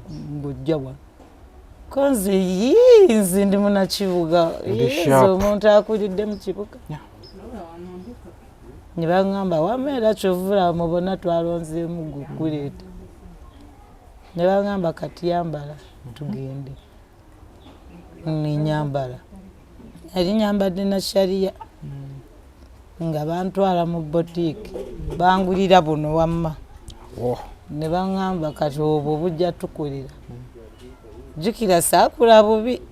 ng'ojja wano. Konze yii, nze ndi munakibuga, nze omuntu akulidde mu kibuga. Ne baŋŋamba wama era kyovula mu bonna twalonzeemu gukuleeta. Ne baŋŋamba kati yambala tugende. Nenyambala, nali nyambadde na shariya, nga bantwala mu boutique, bangulira buno wamma. Ne baŋŋamba kati obwo bujja tukulira, jjukira saakula bubi,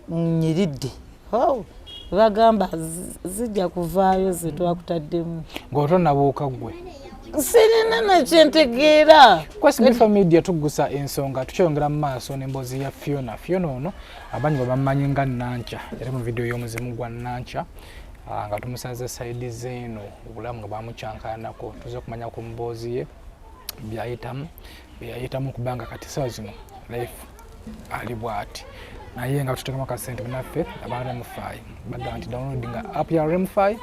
nyiridde. Bagamba zijja kuvaayo zetwakutaddemu. Ng'otonabuuka ggwe? Sirina nakyentegeera. Kwesibifa Media tugusa ensonga, tukyongera mu maaso n'emboozi ya Fiona. Fiona ono abanyi bwe bamanyi nga Nankya, era mu vidiyo y'omuzimu gwa Nankya nga tumusanze side zeeno, obulamu nga bamukyankalanako. Tuze okumanya ku mboozi ye byayitamu, byeyayitamu, kubanga kati sawa zino life ali bwati. Naye nga tuteekamu akasente, naffe aba Remfi bagamba nti downloadinga app ya Remfi.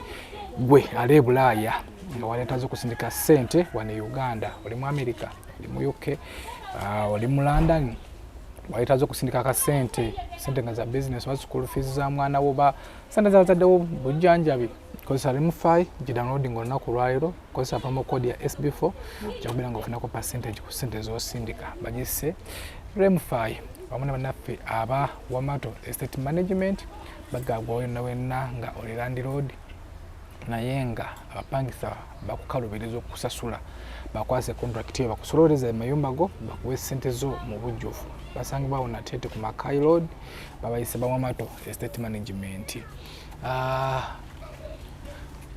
Gwe ali e Bulaaya nga waleetaze okusindika ssente wano e Uganda, oli mu America, oli mu UK, oli mu London, waleetaze okusindika akasente, sente nga za business oba school fees za mwana wo, ba sente zabazaddewo, bujjanjabi, kozesa Remfi, gidownloading olunaku lwaleero. Kozesa promo code ya SB4, kyakubeera nga ofunako percentage ku sente z'osindika. Bagise Remfi wamu ne bannaffe aba Wamato Estate Management. Bagagwa wenna wenna nga oli landlord naye nga abapangisa bakukalubiriza okusasula, bakwase contract yo, bakusololeza emayumba go, bakuwe sente zo mu bujjuvu. Basangibwawo Nateete ku Makai Road, babayise Bawamato Estate Management.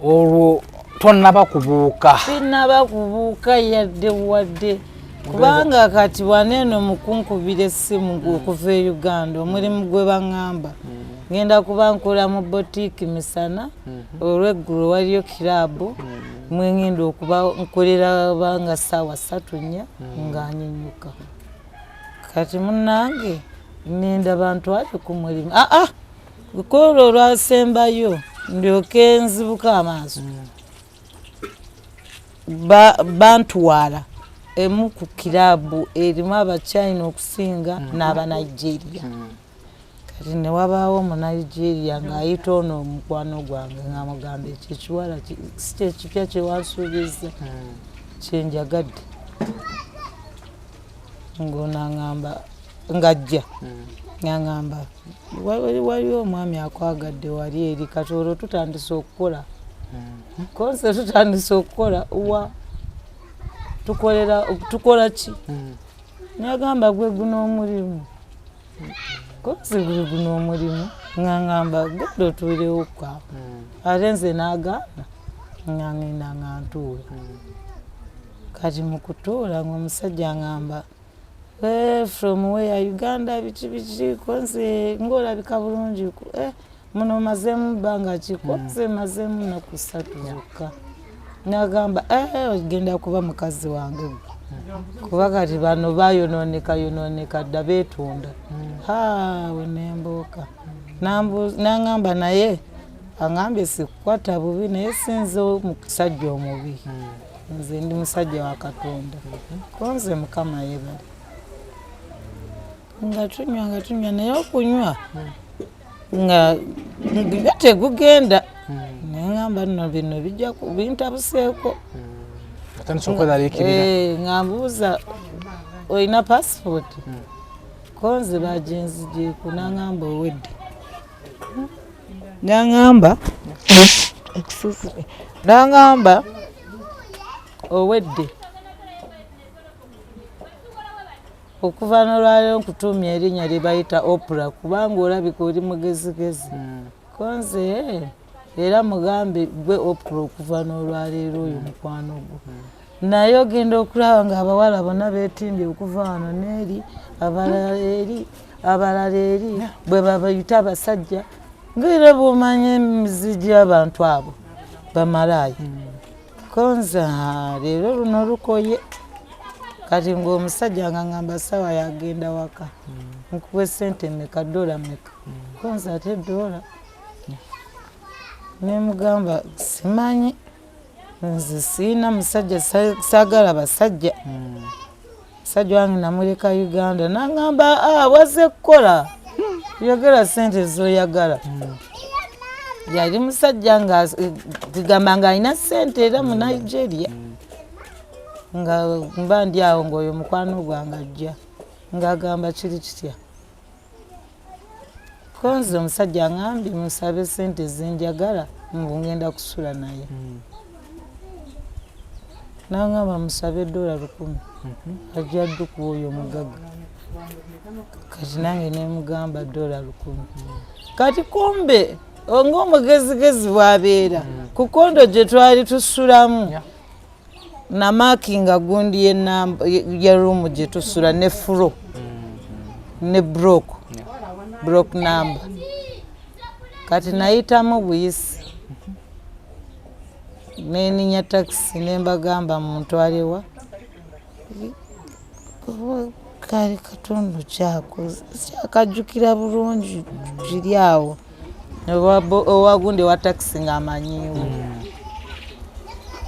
Olwo tonnaba kubuuka? Sinnaba kubuuka yadde wadde, kubanga kati waneeno mukunkubira essimu okuva e Uganda, omulimu gwe baŋŋamba ngenda kuba nkola mu boutique misana, olweggulo waliyo kiraabu mwengenda okuba nkolera, banga ssaawa 3 4 nga nyinyuka. Kati munnange ninda bantwale ku mulimu, aa kola olwasembayo ndyoke nzibuka amaaso. Bantwala emu ku kiraabu erimu Abachina okusinga n'Abanigeria. Kati ne wabaawo Omunigeria ng'ayita ono omukwano gwange, ng'amugamba, "Ekyo ekiwala si kyekipya kyewansuubiza kyenjagadde?" Ng'ono aŋŋamba, ng'ajja ng'aŋŋamba, "Waliwo omwami akwagadde wali eri." Kati olwo tutandise okukola konse, tutandise okukola wa tukolera, tukola ki? Nagamba, "Gwe guno omulimu konse, gwe guno omulimu." Nga ngamba, "Genda otuulewo kwawo." Ate nze n'agaana, nga ngenda nga ntuula. Kati mu kutuula ngaomusajja ngamba, "From where? Uganda, biki biki, konze ngaolabika bulungi. Muno mazeemu bbanga ki?" "Konze mazeemu nnaku 3 zokka." Nagamba, "Ogenda kuba mukazi wange gwe, kuba kati bano bayonooneka yonooneka dda, beetunda." Ha, wenembuuka nangamba, naye aŋambye sikukwata bubi, naye sinze omusajja omubi, nze ndi musajja wa Katonda, konze Mukama yebale. Nga tunywa, nga tunywa, naye okunywa nga nga tegugenda. Neŋamba, nno bino bijja bintabuseeko. Otandise okweraliikirira. Eh, nga mbuuza, "Olina passport? Konze baginzigyeko." Naŋamba, "Owedde." Naŋamba, excuse me, naŋamba, "Owedde, okuva nolwaleero nkutuumya erinnya lye bayita Opura, kubanga olabika oli mugezigezi. Konze era mugambe gwe Opura, okuva n'olwaleero oyo mukwano gwo." Naye ogenda okulaba nga abawala bonna beetimbye okuva wano n'eri, abalala eri, abalala eri, bwe babayita abasajja, ngaera bwomanya emizi gy'abantu abo bamalaaya. Konze, "Ah, leero luno lukoye." Kati ng'omusajja nga ngamba, "Sawa yagenda waka, nkuwe sente meka? Dola meka?" Konze, "Ate dola?" Nemugamba, "Simanyi, nze siina musajja, saagala basajja, musajja wange namuleka Uganda." Nangamba, "Ah, waze kukola, yogera sente zoyagala." Yali musajja nga kugamba nga alina sente, era mu Nigeria. Nga mba ndi awo, ngaoyo mukwano gwange ajja ng'agamba, "Kiri kitya? Konze omusajja aŋambye musabe sente zenjagala, mbu ngenda kusula naye." Nangamba, "Musabe $1,000, ajja ddukuwa oyo omugagga." Kati nange nemugamba $1,000. Kati kumbe ng'omugezigezi bw'abeera ku kondo gye twali tusulamu, namakinga gundi yenamba ya room gye tusula ne floor ne block number. Kati nayitamu buyisi, neninya takisi, nembagamba, "Muntwalewa?" Kali katundu kyako kyakajjukira bulungi, kiri awo owagundi owa takisi ng'amanyiiwo.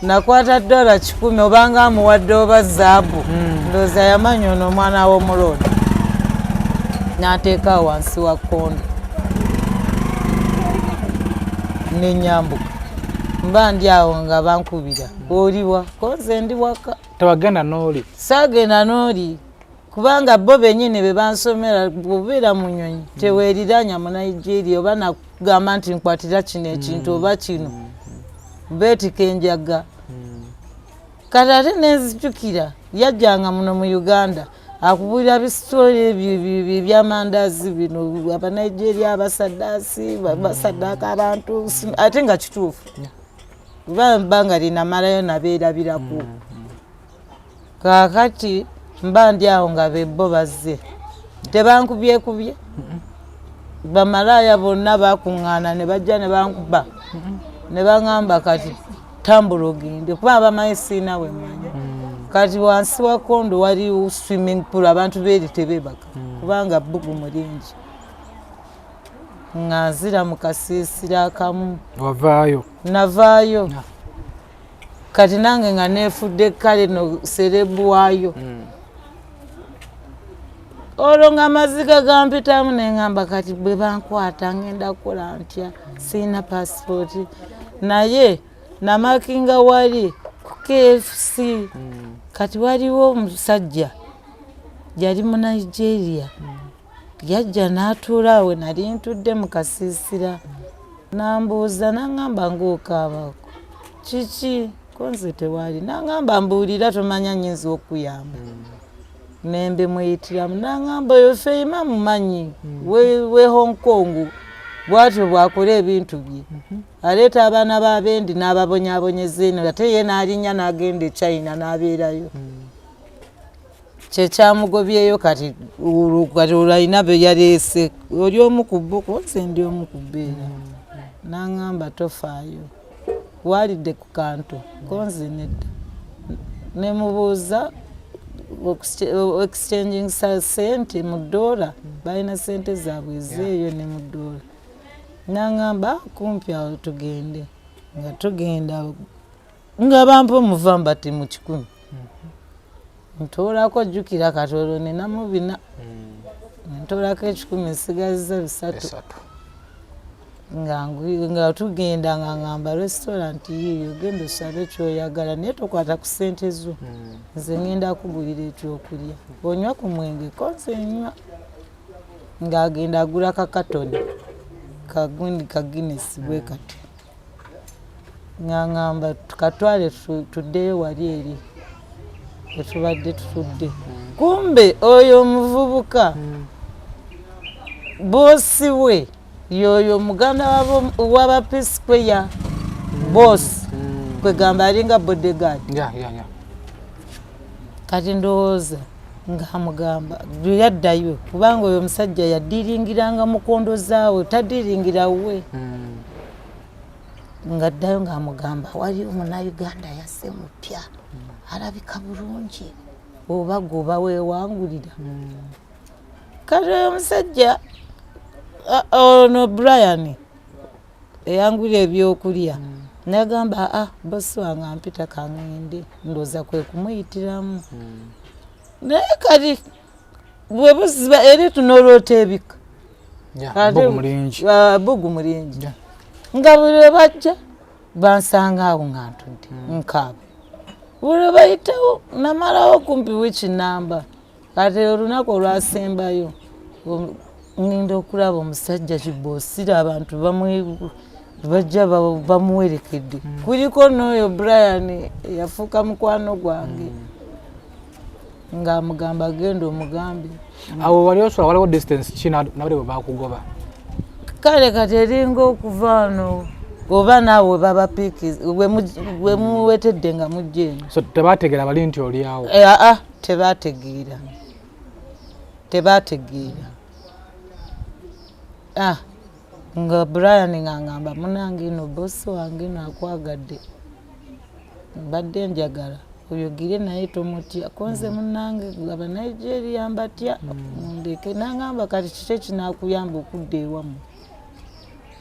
Nakwata $100, obanga amuwadde oba zaabu, ndowooza yamanya ono omwana w'omuloodi. N'ateeka wansi wa kondo, nenyambuka. Mba ndi awo nga bankubira, "Oliwa?" "Koze ndi waka." Tewagenda n'oli? Saagenda n'oli, kubanga bo bennyini be bansomera, bw'obeera mu nyonyi teweeriranya mu Nigeria oba nakugamba nti nkwatira kino ekintu oba kino, beetika enjaga. Kati ate nenzijukira yajjanga muno mu Uganda akubuulira bisitoli ebyo ebyamandazi bino, Abanigeria abasaddaasi basaddaaka abantu, ate nga kituufu. Kuba ebbanga linamalayo nabeerabiraku. Kaakati mba ndi awo nga bebbo bazze, tebankubyekubye, bamalaaya bonna bakuŋŋaana ne bajja ne bankuba ne baŋŋamba kati tambula ogende, kuba bamanyi siina we mmanyi. Kati wansi wa kondo wali swimming pool, abantu beeri tebebaka kubanga bbugumu lingi. Nga nzira mu kasiisira akamu. Wavaayo? Navaayo. Kati nange nga neefudde kale no celeb waayo. Olwo nga amaziga gampitamu, neŋŋamba kati bwe bankwata ngenda kukola ntya, siina pasipooti. Naye namakinga wali ku KFC. Kati waliwo omusajja yali mu Nigeria, yajja n'atuula awe nali ntudde mu kasiisira, nambuuza, naŋŋamba ng'okaabako kiki? Konze tewali. Naŋŋamba mbuulira, tomanya nyinza okuyamba. Nembimuyitiramu, naŋŋamba oyo Feima mumanyi we Hong Kong, bwatyo bwakola ebintu bye, aleeta abaana b'abendi n'ababonyaabonyeza eno, ate ye n'alinnya n'agenda e China n'abeerayo, kyekyamugobyeyo. Kati kati olwo alina be yaleese, oli omu ku bo, konze ndi omu ku bbeera. Naŋŋamba tofaayo, waalidde ku kantu? Konze nedda. Nemubuuza exchanging sente mu ddoola, balina sente zaabwe ezeeyo ne mu ddoola. Naŋŋamba kumpi awo tugende, nga tugenda nga bampa omuvamba ti mu 100, ntoolako, jjukira kati olwo ninamu 400, ntoolako 100, nsigaziza 300. Nga tugenda nga ngamba restaurant yiiyo, genda osabe kyoyagala, naye tokwata ku ssente zo, nze ngenda kugulira ekyokulya. Onywa ku mwenge? Konze nywa. Ng'agenda agula kakatoni kagundi ka Guinness bwe kati, nga ngamba katwale tuddeyo wali eri wetubadde tutudde. Kumbe oyo omuvubuka boss we yoyo muganda waba P Square boss, kwegamba alinga bodyguard. Kati ndowooza ng'amugamba yaddayo, kubanga oyo omusajja yadiringiranga mukondo zaawe, tadiringira we. Ng'addayo ng'amugamba wali omunauganda yasse mupya, alabika bulungi, oba gwoba weewangulira. Kati oyo omusajja ono Brian eyangulira ebyokulya nagamba, aa, boss wange ampita, kaŋŋende. Ndowooza kwe kumuyitiramu, naye kati bwe buziba eri tunoloota ebika. Bugu mulingi, nga buli lwe bajja bansanga awo nga ntudde nkaaba, buli lwe bayitawo namalawo kumpi wiiki namba. Kati olunaku olwasembayo ngenda okulaba omusajja kiboosira, abantu bajja bamuwerekedde, kuliko n'oyo Brian yafuuka mukwano gwange, ng'amugamba genda omugambe. Awo wali osobola, waliwo distance ki nabali bwe bakugoba? Kale kati eringa okuva wano oba naawe babapiiki we muwetedde nga mujja eno. So tebategeera bali nti oli awo? Eh, aa, tebategeera, tebategeera. Ah, nga Brian nga ngamba munange ino boss wange ino akwagadde, mbadde njagala oyogere naye, tomutya. Konze munange Abanigeria mbatya, mundeke. Nangamba kati kiki ekinakuyamba okudda ewammwe?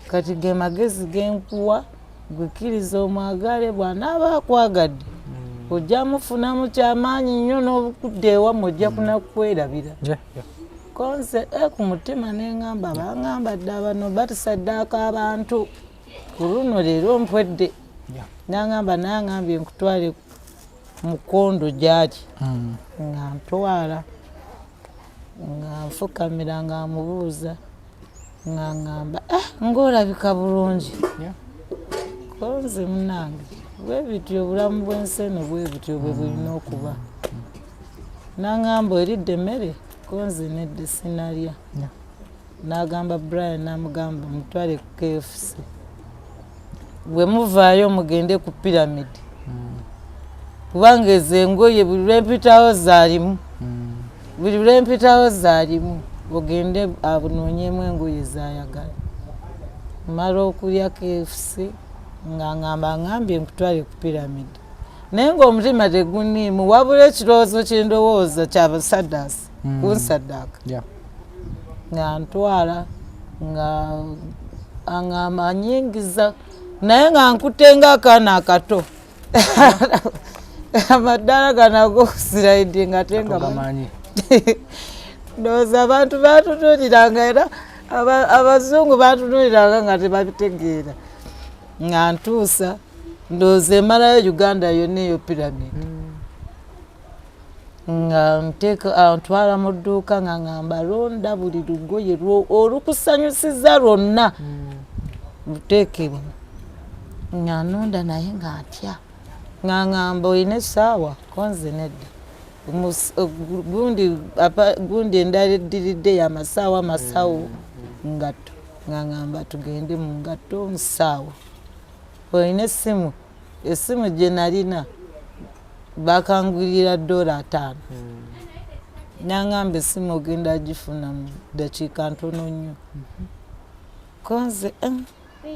Kati ge magezi genkuwa, gwekkiriza omwagale, bw'anaaba akwagadde ojja mufunamu kyamaanyi nnyo, n'okudda ewammwe ojja kunakwerabira. Konze ku mutima neŋŋamba baŋŋamba dde abano batusaddaaka abantu, ku luno leero mpwedde. Naŋŋamba naŋŋambye nkutwale mukondo gyali, nga ntwala, nga nfukamira, nga mubuuza, nga ŋŋamba, ah, ng'olabika bulungi. Konze munange bwe bityo obulamu bw'ensi eno bwe butyo bwe bulina okuba. Naŋŋamba eridde emmere? Konze nedde, sinalya. N'agamba Brian, n'amugamba mutwale ku KFC. Bwe muvaayo mugende ku piramidi, kubanga ezo engoye buli lwempitawo zaalimu, buli lwempitawo zaalimu. Ogende anoonyemu engoye zayagala. Mala okulya KFC, nga ngamba ngambye nkutwale ku piramidi, naye ngaomutima teguniimu, wabula ekirowoozo kyendowooza kyabasaddaasi kunsaddaaka. Nga ntwala, nga aŋŋamba anyingiza, naye nga nkutte ng'akaana akato, amaddaala gano ag'okusilaidinga, ate nga Togamanyi. Ndowooza abantu batunuuliranga, era abazungu batunuuliranga nga tebabitegeera. Nga ntuusa, ndowooza emalayo Uganda yonna eyo piramidi, nga nteeka, ntwala mu dduuka, nga ngamba londa buli lugoye olukusanyusiza lwonna luteekebwa. Nga nonda, naye nga ntya, nga ngamba olina essaawa konze nedda. Gundi endala eddiridde yamasaawa masawo ngatto, nga ngamba tugende mu ngatto musaawa. Olina essimu? Essimu gye nalina bakangulira $5. Nangamba essimu ogenda gifuna mu ddakiika ntono nnyo. Konze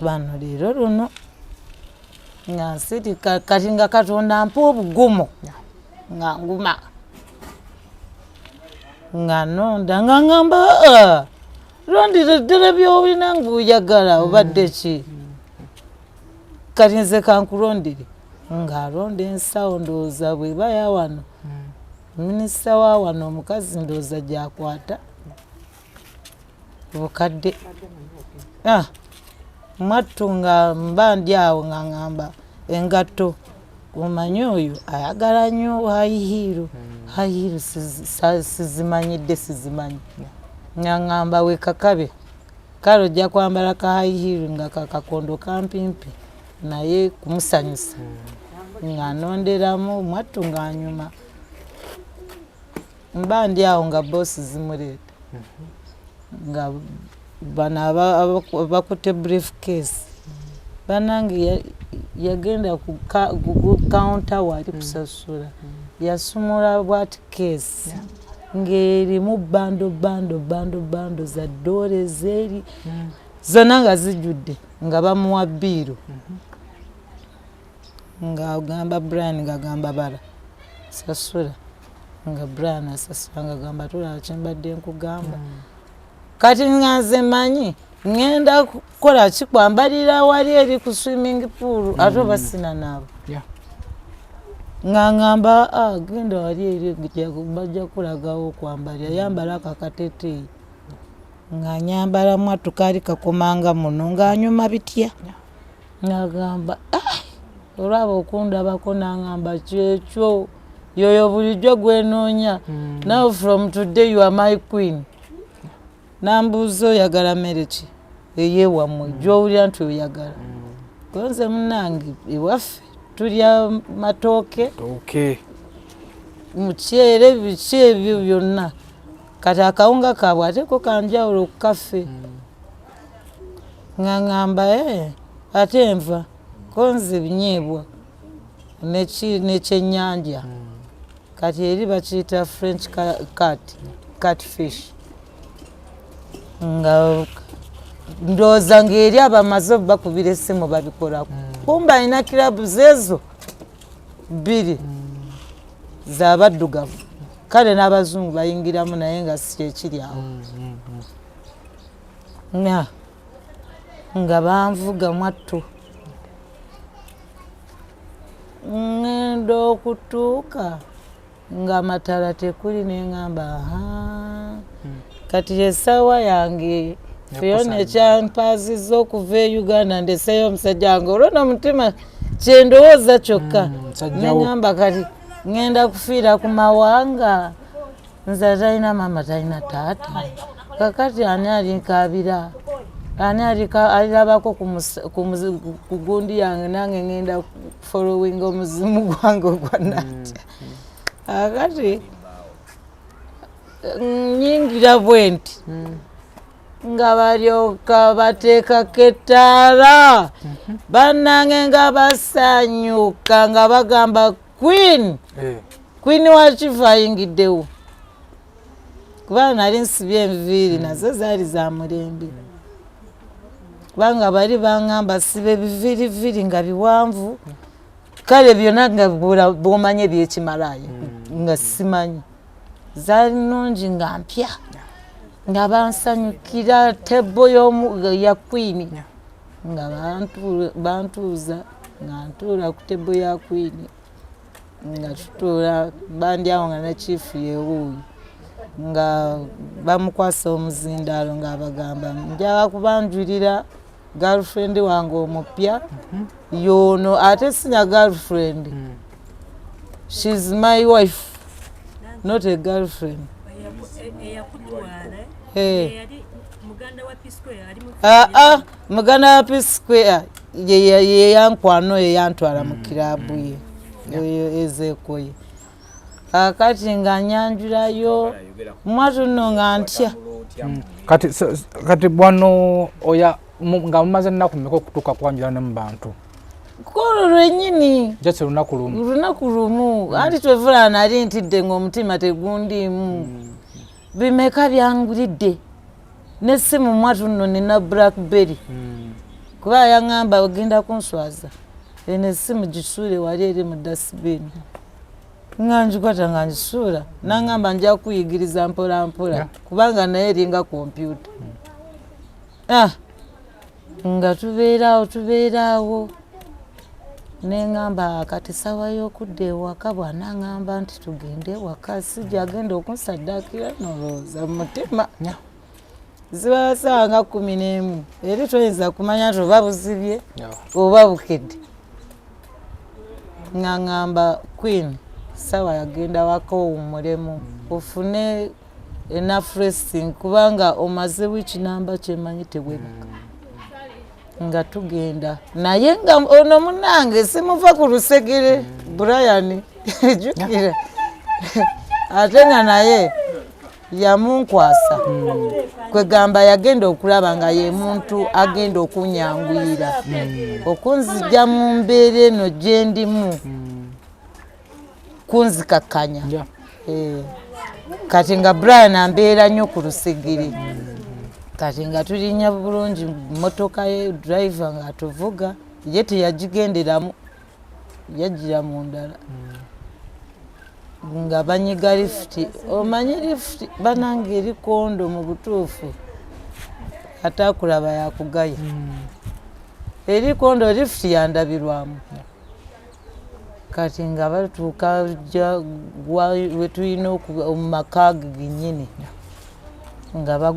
bano leero luno nga nsirika. Kati nga Katonda mpa obugumu, nga nguma, nga nonda, nga ngamba, "Ah, londera ddala byolina ngaoyagala, obadde ki? Kati nze kankulondere." Ng'alonda ensawo, ndowooza bweba yawano minisita wa wano omukazi, ndowooza gyakwata bukadde. Ah, mwattu nga mba ndi awo, nga ngamba engatto, omanyi oyo ayagala nnyo high heel. High heel sizimanyidde, sizimanyi. Nga ngamba wekakabe, kale ojja kwambala ka high heel nga kakakondo kampimpi, naye kumusanyusa. Nga nonderamu, mwattu ng'anyuma. Mba ndi awo nga boss zimuleeta, nga bano abakutte brief case. Banange, yagenda ku counter wali kusasula, yasumula bwati case ng'erimu bundle, bundle, bundle, bundle za dola ezeeri zonna nga zijjudde, nga bamuwa bill, ng'agamba Brian, ng'agamba bala sasula, nga Brian asasula, ng'agamba tulaba kyembadde nkugamba. Kati nga nze manyi ŋŋenda kukola ki? Kwambalira wali eri ku swimming pool, ate oba sina naabo. Nga ŋŋamba, "Ah, genda wali eri bajja kulagawo okwambalira, yambala ako akateteeyi." Nga nyambala, mwattu kaali kakomanga muno, ng'anyuma bitya. Ng'agamba, "Ah," olwaba okundabako n'aŋŋamba, "Kyekyo yoyo bulijjo gwenoonya. Now from today you are my queen." Nambuuza, "Oyagala mmere ki eyewammwe gyowulira nti oyagala?" Konze munange ewaffe tulya matooke, muceere, biki ebyo byonna. Kati akawunga kaabwe ate ko kanjawulo ku kaffe. Nga ŋŋamba, "Eh, ate enva?" Konze binyeebwa nekyennyanja. Kati eri bakiyita French cat fish. Nga ndowooza ng'eri abamaze bakubira essimu babikolako. Kumba alina kirabu zeezo bbiri zabaddugavu, kale n'abazungu bayingiramu, naye nga si kyekiri awo. Nga banvuga, mwattu ŋŋenda okutuuka nga amatala tekuli, neŋŋamba, aha, kati essaawa yange Fiona ekyampaazizza okuva e Uganda, ndeseyo omusajja wange. Olwo nomutima kyendowooza kyokka, neŋŋamba kati ŋŋenda kufiira ku mawanga, nze atalina maama, talina taata. Kakati ani alinkaabira? Ani alirabako ku gundi yange? Nange ŋŋenda following omuzimu gwange ogwa natya. Akati nyingira bwe nti. Nga balyoka bateekako ettaala, bannange nga basanyuka nga bagamba queen, queen wa chief ayingiddewo. Kubanga nali nsibye enviiri nazo zaali za mulembe, kubanga bali baŋŋamba siba ebiviiriviri nga biwanvu, kale byonna nga bw'omanyi ebyekimalaaya nga simanyi. Zaali nnungi nga mpya, nga bansanyukira table ya queen, nga bantuuza nga ntuula ku table ya queen, nga tutuula bandi awo nga ne chief yewuuyo, nga bamukwasa omuzindaalo ng'abagamba njagala kubanjulira girlfriend wange omupya yono, ate sina girlfriend, she's my wife, not a girlfriend. Muganda wa P Square ye yankwano, ye yantwala mu kiraabu ye oyo ezeekoye. Kakati nga nyanjulayo mwatu nno nga ntya. Kati bwano oya nga mumaze ennaku mmeka okutuuka kwanjula ne mu bantu? Kolo lwennyini. Just lunaku lumu. Lunaku lumu. Anti twevula nali ntidde ng'omutima tegundiimu. Bimeka byangulidde n'essimu mwatu nno nina Blackberry, kuba yaŋŋamba ogenda kunswaza, eno essimu gisuule wali eri mu dustbin. Nga ngikwata nga ngisuula, naŋŋamba nja kuyigiriza mpola mpola, kubanga naye eringa kompyuta. Nga tubeeraawo tubeeraawo, neŋŋamba kati ssaawa y'okudda ewaka, bw'anaŋŋamba nti tugende ewaka sijja agenda okunsaddaakira, nolowooza mu mutima ziba ssaawa nga 11, eri toyinza kumanya nti oba buzibye oba bukedde. Nga ŋŋamba queen, ssaawa yagenda waka owummulemu ofune enough resting, kubanga omaze wiiki namba kyemanyi tewebaka. Nga tugenda naye nga ono munange simuva ku lusegere Brian, jjukira ate nga naye yamunkwasa, kwegamba yagenda okulaba nga ye muntu agenda okunyanguyira okunzija mu mbeera eno gyendimu, kunzikakkanya. Kati nga Brian ambeera nnyo ku lusegere, kati nga tulinnya bulungi mmotoka ye, driver ng'atuvuga, ye teyagigenderamu, yajjira mu ndala, nga banyiga lifuti. Omanyi lifuti banange eri kondo mu butuufu, ataakulaba yakugaya. Eri kondo, lifuti yandabirwamu. Kati nga batuuka we tulina mu maka ge gennyini, nga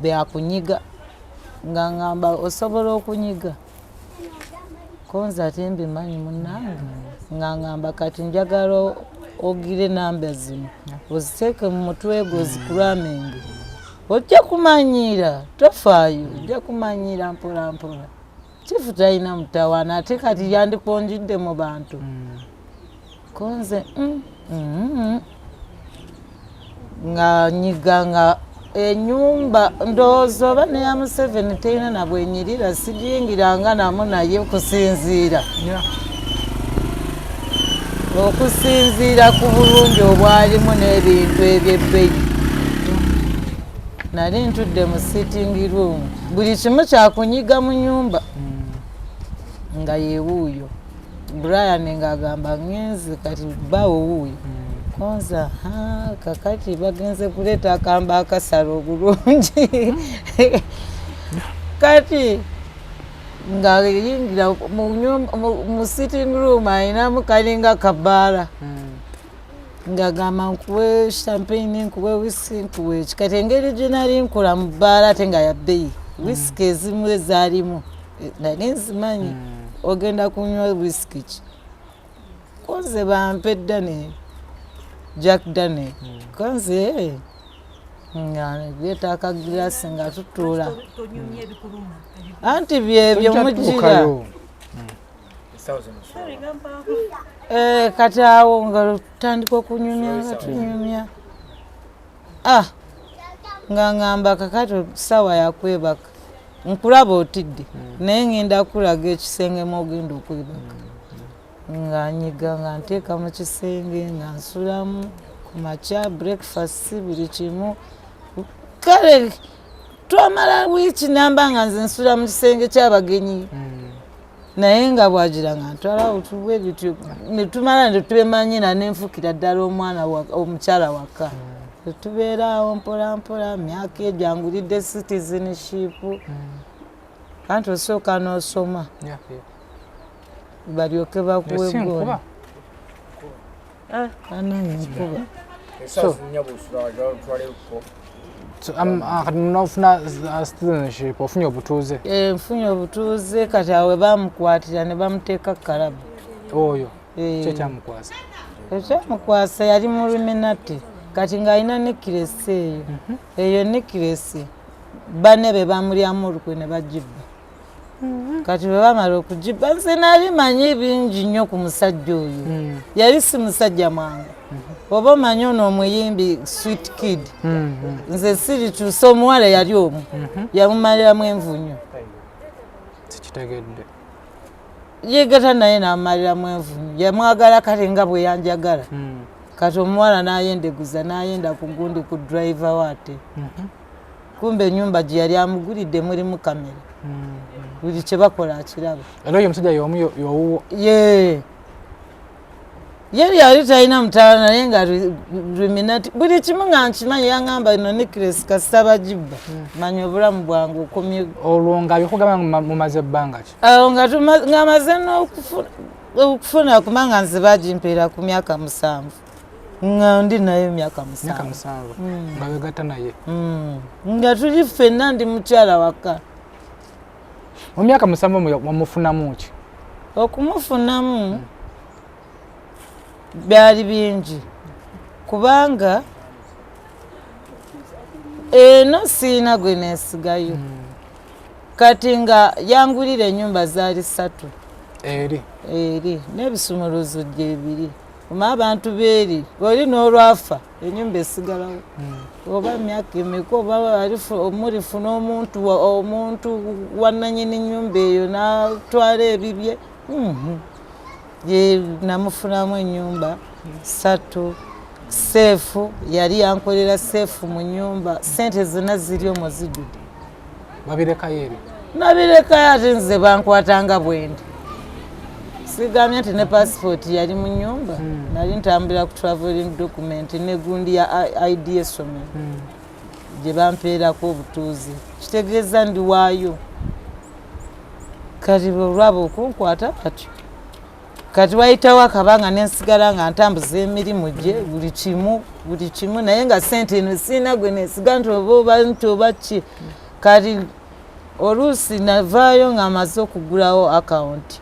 byakunyiga, nga ngamba osobola okunyiga konze ate mbimanyi munnange. Nga ngamba kati njagala ogire namba zino oziteeke mu mutwe gwo ozikulamenga, ojja kumanyiira, tofaayo, ojja kumanyiira mpola mpola. Chief talina mutawaana, ate kati yandikonjidde mu bantu konze nga nyiga nga enyumba ndowooza oba neya Museveni terina nabwenyirira, sigiyingiranga namu, naye okusinziira ku bulungi obwalimu n'ebintu ebyebbeeyi, nali ntudde mu sitting room, buli kimu kyakunyiga mu nyumba, nga yewuuyo Brian ng'agamba ngenze kati bawo wuuyo konza kakati bagenze kuleeta akamba akasala obulungi. Kati nga yingira mu sitting room ayinamu kalinga kabaala, ng'agamba nkuwe champagne, nkuwe whisky, nkuwe eki. Kati engeri gye nali nkola mu bbaala ate nga ya bbeeyi, whisky ezimu ezaalimu nali nzimanyi. Ogenda kunywa whisky ki? Konze bampe Daniel, Jack Daniel. Konze nga leeta akagirasi nga tutuula, anti byebyo mugira. Kati awo nga tutandika okunyumya, nga tunyumya. Nga ngamba kakati sawa yakwebaka, nkulaba otidde, naye ngenda kulaga ekisenge mwogenda okwebaka. Nga nyiga, nga nteeka mu kisenge, nga nsulamu ku makya, breakfast, buli kimu. Kale twamala wiiki namba nga nze nsula mu kisenge ky'abagenyi, naye nga bwagira nga ntwala otubwe bityo, netumala netwemanyira, nenfukira ddala omwana omukyala waka. Tetubeeraawo mpola mpola, myaka egyo angulidde citizenship, anti osooka n'osoma balyoke bakuwe Si goni. nkuba. Anange nkuba. So, kati nofuna citizenship, ofunye obutuuze? Eh, nfunye obutuuze. Kati awo we bamukwatira ne bamuteeka kalabu. Oyo? Eh. Ki ekyamukwasa? Ekyamukwasa, yali mu Illuminati. Kati ng'alina necklace eyo, eyo necklace banne be bamulyamu olukwe ne bagibba. Kati bwe bamala okugibba, nze nali manyi bingi nnyo ku musajja oyo. Yali si musajja mwangu. Oba omanyi ono omuyimbi Sweet Kid, nze sirikyusa, omuwala yali omu yamumaliramu envunyu. Sikitegedde. Yegata naye namumaliramu envunyu. Yamwagala kale nga bwe yanjagala. Kati omuwala n'ayendeguza, n'ayenda ku gundi, ku driver we, ate kumbe enyumba gye yali amugulidde mulimu kamera, buli kye bakola akiraba. Era oyo omusajja yomu yowuwo? Ye ye yali talina mutaala, naye nga Illuminati, buli kimu nga nkimanyi. Yaŋŋamba, ino necklace kasita bagibba, manya obulamu bwange okomye. Olwo nga byokugamba nga mumaze ebbanga ki? Awo nga nga maze n'okufuna, kubanga nze bagimpeera ku myaka 7, nga ndi naye emyaka myaka 7. 7 nga wegatta naye? Nga tuli ffenna, ndi mukyala waka. Mu myaka 7 wamufunamu ki? Okumufunamu byali bingi, kubanga eno siina gwe neesigayo. Kati nga yangulira ennyumba, zaali ssatu. Eri? Eri n'ebisumuluzo gyebiri. Oma abantu beeri oli n'olwafa, enyumba esigalawo oba myaka emeka, oba mulifuna omuntu wananyini nyumba eyo n'atwala ebibye. Ye namufunamu enyumba ssatu, safe yali yankolera safe mu nyumba, sente zonna ziri omwo zijjudde. Babirekayo ebyo? Nabirekayo, ate nze bankwatanga bwendi. Sigambye nti ne pasipooti yali mu nyumba, nali ntambulira ku traveling document negundi ya ID essomero gye bampeerako obutuuze, kitegeeza ndi waayo. Kati olwaba okunkwata batyo, kati wayitawo akabanga nensigala nga ntambuza emirimu gye, buli kimu, buli kimu, naye nga sente eno siina gwe nesiga nti oba oba nti oba ki. Kati oluusi navaayo nga amaze okugulawo akawunti,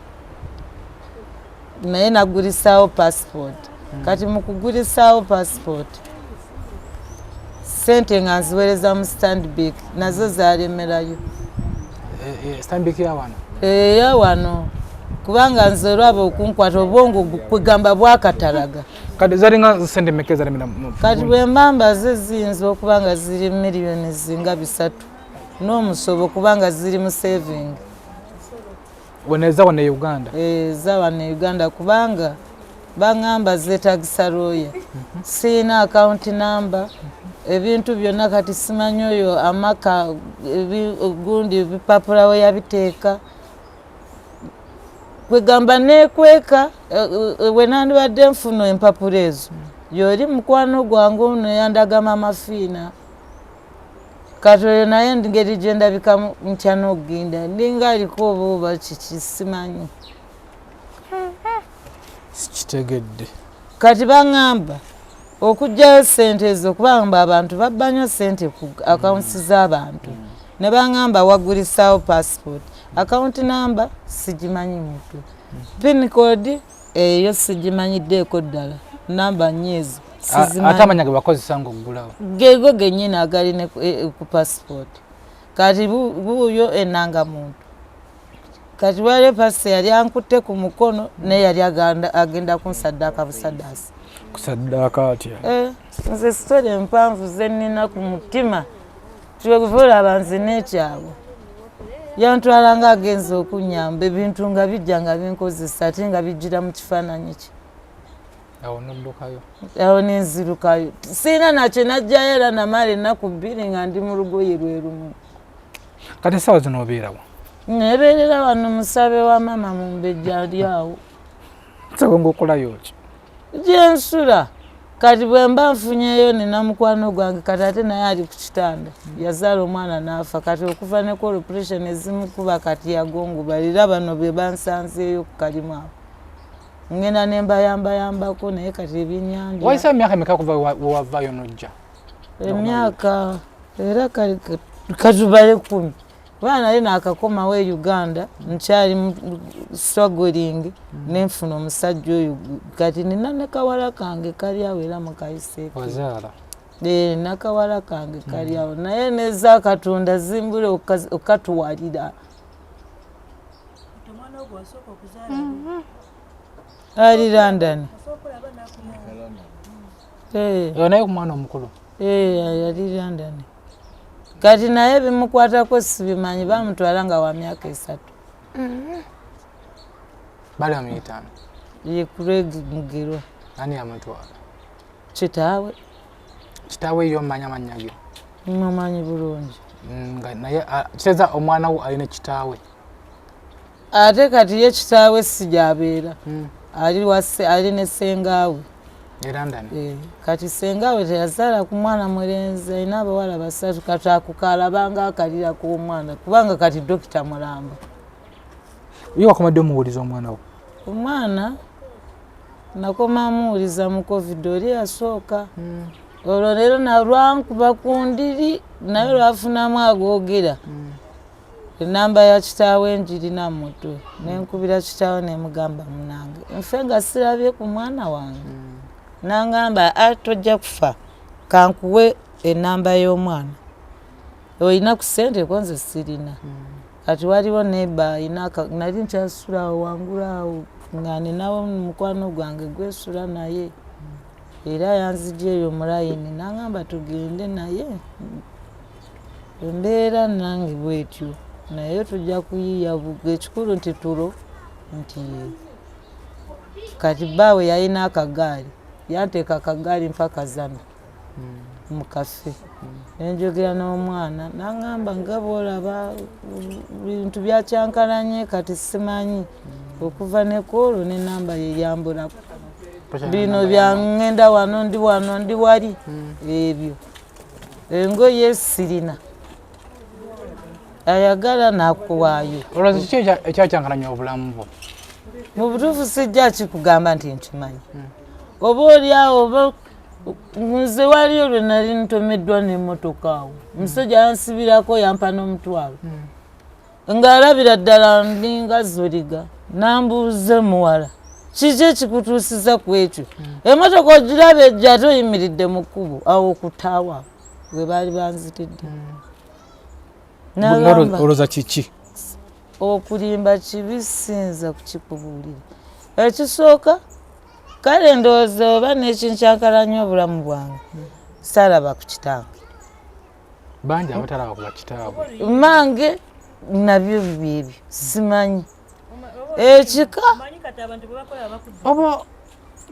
naye nagulisaawo passport. Kati mu kugulisaawo passport, sente nga nziweereza mu Stanbic, nazo zalemerayo. Stanbic ya wano? Eya wano, kubanga nze olwaba okunkwata, obwongo kwegamba bwakatalaga. Kati zalinga sente meka ezalemera? Kati bwe mbamba ze ziyinza okuba nga ziri miliyoni zinga 3 n'omusobo, kubanga ziri mu saving. Weneza wano e Uganda? Eza wano e Uganda, kubanga baŋŋamba zeetagisa looya, siina akawunti namba, ebintu byonna. Kati simanyi oyo amaka gundi ebipapula we yabiteeka. Kwegamba nekweka we nandibadde nfuna empapula ezo, yoli mukwano gwange ono yandaga Mama Fiina. Kati oyo naye engeri gyendabikamu ntya n'okugenda ndinga aliko oba oba kiki, simanyi. Sikitegedde. Kati baŋŋamba okugyayo sente ezo, kubanga abantu babba nnyo sente ku akawunti z'abantu, ne baŋŋamba wagulisaawo passport, akawunti namba sigimanyi mutwe, pin code eyo sigimanyiddeeko ddala, namba nnyo ezo sizimanyi. Ate amanya ge bakozesa ngaoggulawo? Gego gennyini agali ne ku passport. Kati buuyo enanga muntu. Kati waliwo pasita yali ankutte ku mukono, naye yali agenda kunsaddaaka busaddaasi. Kusaddaaka atya? Eh, nze story empanvu zenina ku mutima. Kyova olaba nze n'ekyalo yantwala nga agenza okunyamba, ebintu nga bijja nga binkozesa, ate nga bijjira mu kifaananyi kye. Awo noddukayo? Awo nenzirukayo, siina nakye najjayo, era namala ennaku 2 nga ndi mu lugoye lwe lumu. Kati essaawa zino obeerawo? Nebeerera wano musabe wa maama Mumbejja ali awo. Sebo, ngaokolayo ki? Gyensula kati bwe mba nfunyeyo, nina mukwano gwange kati ate naye ali ku kitanda, yazaala omwana n'afa. Kati okuva ne corporation ezimukuba kati yagongubalira. Bano be bansanzeeyo ku kalimu awo, ngenda ne mbayambayambako, naye kati ebyenyanja. Wayisa emyaka meka kuva wewavaayo nojja? Emyaka era katubale 10, kuba naye nakakomawo e Uganda nkyali struggling, nenfuna omusajja oyo. Kati nina ne kawala kange kali awo era mukayiseeko. Wazaala? Nakawala kange kali awo, naye neza Katonda zimbule okatuwalira. Omwana ogwo wasooka okuzaala? Ali London. Oyo naye omwana omukulu? Yali London kati, naye bimukwatako sibimanyi. Bamutwala nga wa myaka 3. Bali bamuyitaano? Ye Craig Mugerwa. Ani yamutwala? Kitaawe. Kitaawe yo omanya amannya ge? Mumanyi bulungi. Nga naye kitegeeza omwana wo alina kitaawe? Ate kati ye kitaawe si gyabeera, ali wase, ali ne sengaawe. E London? Eh, kati sengaawe teyazaala ku mwana mulenzi, alina abawala basatu. Kati ako kalabanga akalira k'omwana, kubanga kati dokita mulamba. Ye wakomadde omuwuliza omwana wo? Omwana nakoma muwuliza mu COVID oli yasooka. Olwo leero nalwankuba ku ndiri, naye lwafunamu agoogera. Enamba ya kitaawe njirina mu mutwe, nenkubira kitaawe nemugamba, "Munange, nfe nga sirabye ku mwana wange?" Nangamba, "A, tojja kufa, kankuwe enamba y'omwana. Olina ku ssente?" Ko nze sirina. Kati waliwo neba ayina nali nkyasula awo wangulu awo, nga ninawo mukwano gwange gwesula naye, era yanzija eyo mulayini, nangamba tugende. Naye embeera nange bwetyo, naye tujja kuyiya. Ekikulu nti tulo nti ye kati bbaawe yalina akagaali, yanteeka akagaali mpaka Zana mu kafe, nenjogera n'omwana, naŋŋamba, "Nga bwolaba bintu byakyankalanye, kati simanyi." Okuva nekwolwo nenamba yeyambulako bino byaŋŋenda wano, ndi wano, ndi wali, ebyo engoye sirina, ayagala nakuwaayo. Olowooza kiki ekyakyankalanya obulamu bwo? Mu butuufu sijja kikugamba nti nkimanyi, oba oliawo, oba nze waliyo lwe nali ntomeddwa n'emmotoka awo, omusajja yansibirako, yampa n'omutwalo, ng'alabira ddala ndinga zoliga. Nambuuze, "Muwala, kiki ekikutuusiza ku ekyo? Emmotoka ogiraba ejja, ate oyimiridde mu kkubo awo okutaawa." We baali banzitidde. Nagamba, Olowooza kiki? Okulimba kibi, siyinza kukikubuulira. Ekisooka kale ndowooza oba nekinkyankalanya obulamu bwange, saalaba ku kitange. Bangi abatalaba ku bakitaabwe. Mange nabyo byebyo simanyi ekika. Omanyi kati abantu bwe bakola bakudda Oba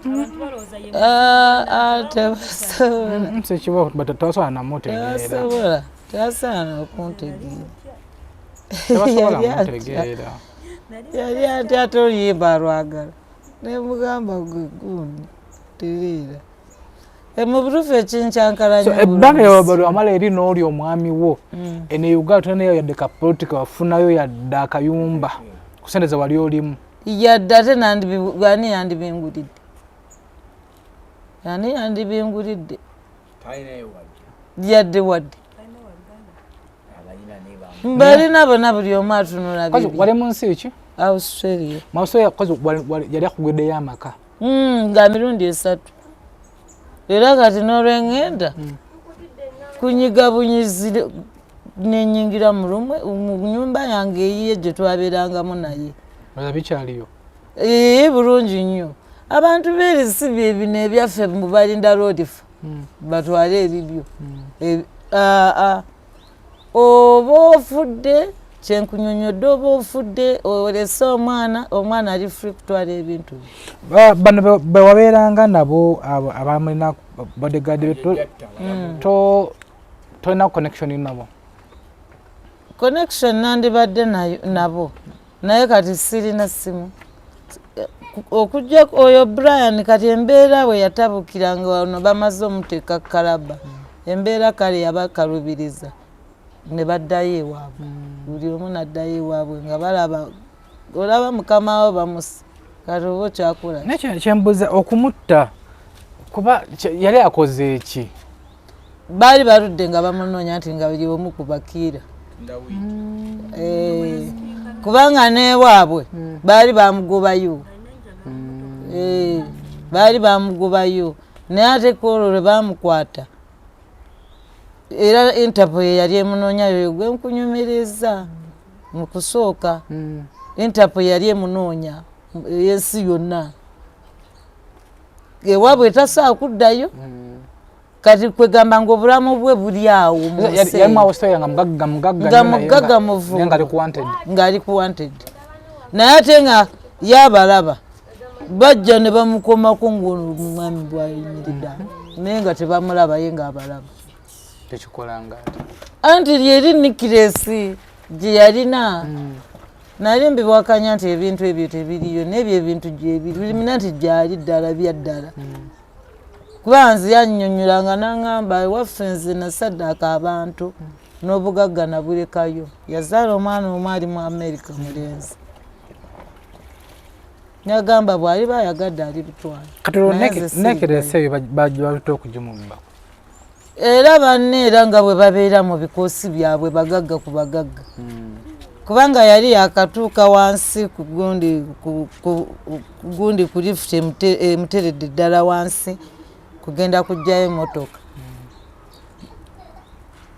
abantu balowooza ye Ah, ah, tebasobola. Sekiba tebasobola namutegeera. Tebasobola, tebasobola okuntegeera. Tebasobola Yali atya. mutegeera. Yali ati ate oluyimba alwagala, nemugamba, "Gwe gundi tereera." Mu butuufu ekinkyankalanya So ebbanga lwamala eri n'oli omwami wo eno e Uganda, tonayo yadde ka politika wafunayo, yadde akayumba ku sente ze wali olimu? Yadde ate ani yandibingulidde? Ani yandibingulidde? Yadde wadde mbalina bonna, buli omu atunula Kozi bibi. Wali mu nsi ki? Australia. Mu Australia. Kozi yali akugweddeyo amaka? Nga mirundi esatu, era kati n'olweŋŋenda kunyiga bunyizi nenyingira mu lumwe mu nyumba yange eyiye gye twabeerangamu naye. Oza bikyaliyo? Ee, bulungi nnyo. Abantu beeri si bye bino ebyaffe mbu balinda lwolifa batwale ebibyo. Aa. Oba ofudde, kyenkunyonyodde, oba ofudde olese omwana, omwana ali free kutwala ebintu bye. Bano bewabeeranga nabo abamulina bodyguard tolina connection nabo? Connection nandibadde nabo, naye kati sirina simu okujja oyo Brian. Kati embeera bwe yatabukiranga wano, bamaze omuteeka kalaba, embeera kale yabakalubiriza ne baddayo ewaabwe, buli omu naddayo ewaabwe nga balaba olaba mukama wo bamusi, kati oba okyakola. Naye kyembuuza, okumutta kuba yali akoze eki? Baali baludde nga bamunoonya nti nga buli omu ku bakiira, kubanga newaabwe baali bamugobayo. Baali bamugobayo, naye ate kwolwo lwe bamukwata era Interpol ye yali emunoonya, yoyo gwe nkunyumiriza mu kusooka. Interpol yali emunoonya ensi yonna, ewaabwe tasobola kuddayo. Kati kwegamba nga obulamu bwe buli awo mu nsi yali mu Australia nga mugagga mugagga nga nnyo, naye mugagga muvu. Naye nga ali ku wanted. Ng'ali ku wanted, naye ate nga yabalaba bajja ne bamukomako ngaono omwami bwayimiridde awo, naye nga tebamulaba, ye ng'abalaba. Tekikolanga. Anti lyeri necklace gye yalina, nali mbiwakanya nti ebintu ebyo tebiriyo, n'ebyo ebintu gyebiri limina nti gyali ddala bya ddala, kuba nze yannyonnyolanga n'aŋŋamba, ewaffe nze nasaddaaka abantu n'obugagga nabulekayo. Yazaala omwana omu ali mu Amerika, mulenzi. Nagamba bw'aliba ayagadde alibitwala. Kati olwo Naye nze necklace eyo baluta okugimubba? Era banne era nga bwe babeera mu bikoosi byabwe, bagagga ku bagagga, kubanga yali yakatuuka wansi ku gundi ku gundi ku lift emuteredde ddala wansi kugenda kugjayo emmotoka,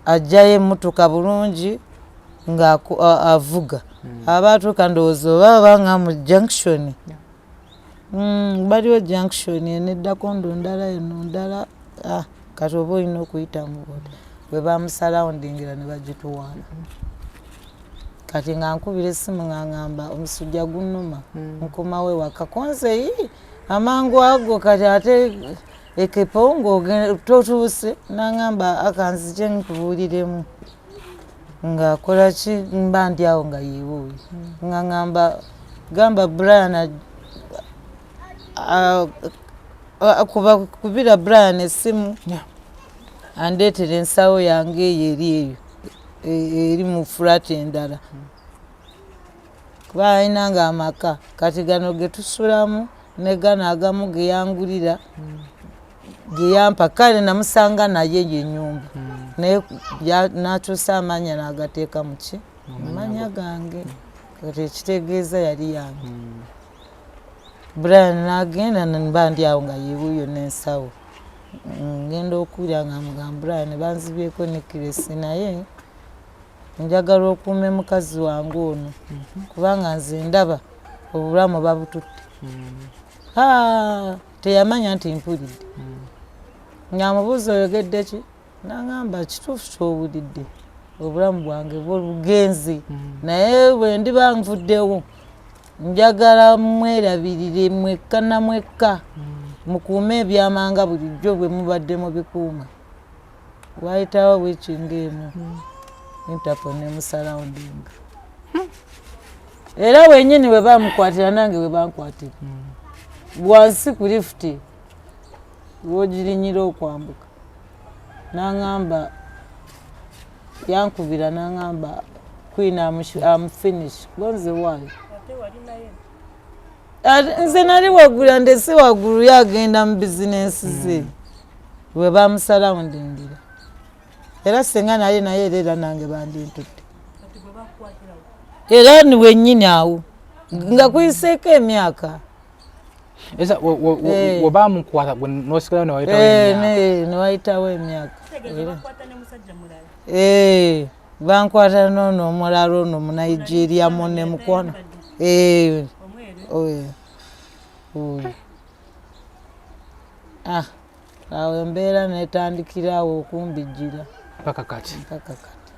ajjayo emmotoka bulungi nga avuga, aba atuuka ndowooza oba aba nga mu junction. Baliwo junction eneddako ndo ndala eno ndala, kati oba olina okuyitamu bwoti bwe bamusalawundingira ne bagituwaana. Kati nga nkubira essimu nga ngamba omusujja gunnuma, nkomawo ewaka konze yi amangu ago. Kati ate ekepo ng'oge- totuuse, nangamba akanzije nkubuuliremu ng'akola ki, mba ndi awo nga yeewuuyo, nga ngamba gamba Brian kubira Brian essimu andeetera ensawo yange eyo eri eyo eri mu flat endala, kuba alina nga amaka kati gano ge tusulamu ne gano agamu geyangulira geyampa. Kale namusanga naye yenyumba, naye n'akyusa amanya n'agateeka muki mu manya gange, kati ekitegeeza yali yange. Brian n'agenda, mba ndi awo nga yewuuyo n'ensawo. Ngenda okuwulira nga mugamba, Brian, banzibyeko necklace, naye njagala okuume mukazi wange ono, kubanga nze ndaba obulamu babututte. Teyamanya nti mpulidde. Ng'amubuuza, oyogedde ki? Nagamba, kituufu kyowulidde, obulamu bwange bwo bugenzi, naye bwe ndiba nvuddewo njagala mwerabirire mwekka na mwekka, mukuume ebyamanga bulijjo bwe mubadde mubikuuma. Wayitawo wiiki ng'emu, Interpol nemusalawundinga, era wenyini we bamukwatira nange we bankwatira wansi ku lifuti wogirinyira okwambuka. Naŋŋamba, yankubira naŋŋamba, Queen, am finish gonze waayo. Ate wali naye? Nze nali waggulu, andese waggulu, yagenda mu bizinensi ze bwe bamusalawundingira. Era senga naye naye era nange bandintutte. Kati gwe bakukwatirawo? Era ni wennyini awo nga kuyiseeko emyaka. Eza Eh. we bamukwata gwe nosigalayo newayitawo Eh, emyaka. Newayitawo emyaka. Kitegeeza Era bakwata ne musajja mulala? Eh, bankwata noono omulala ono Munigeria munne mukwano. Eh, omweru? Oyo. Oyo. Ah, awo embeera netandikira awo okumbijjira. Paka kati. Mpaka kati.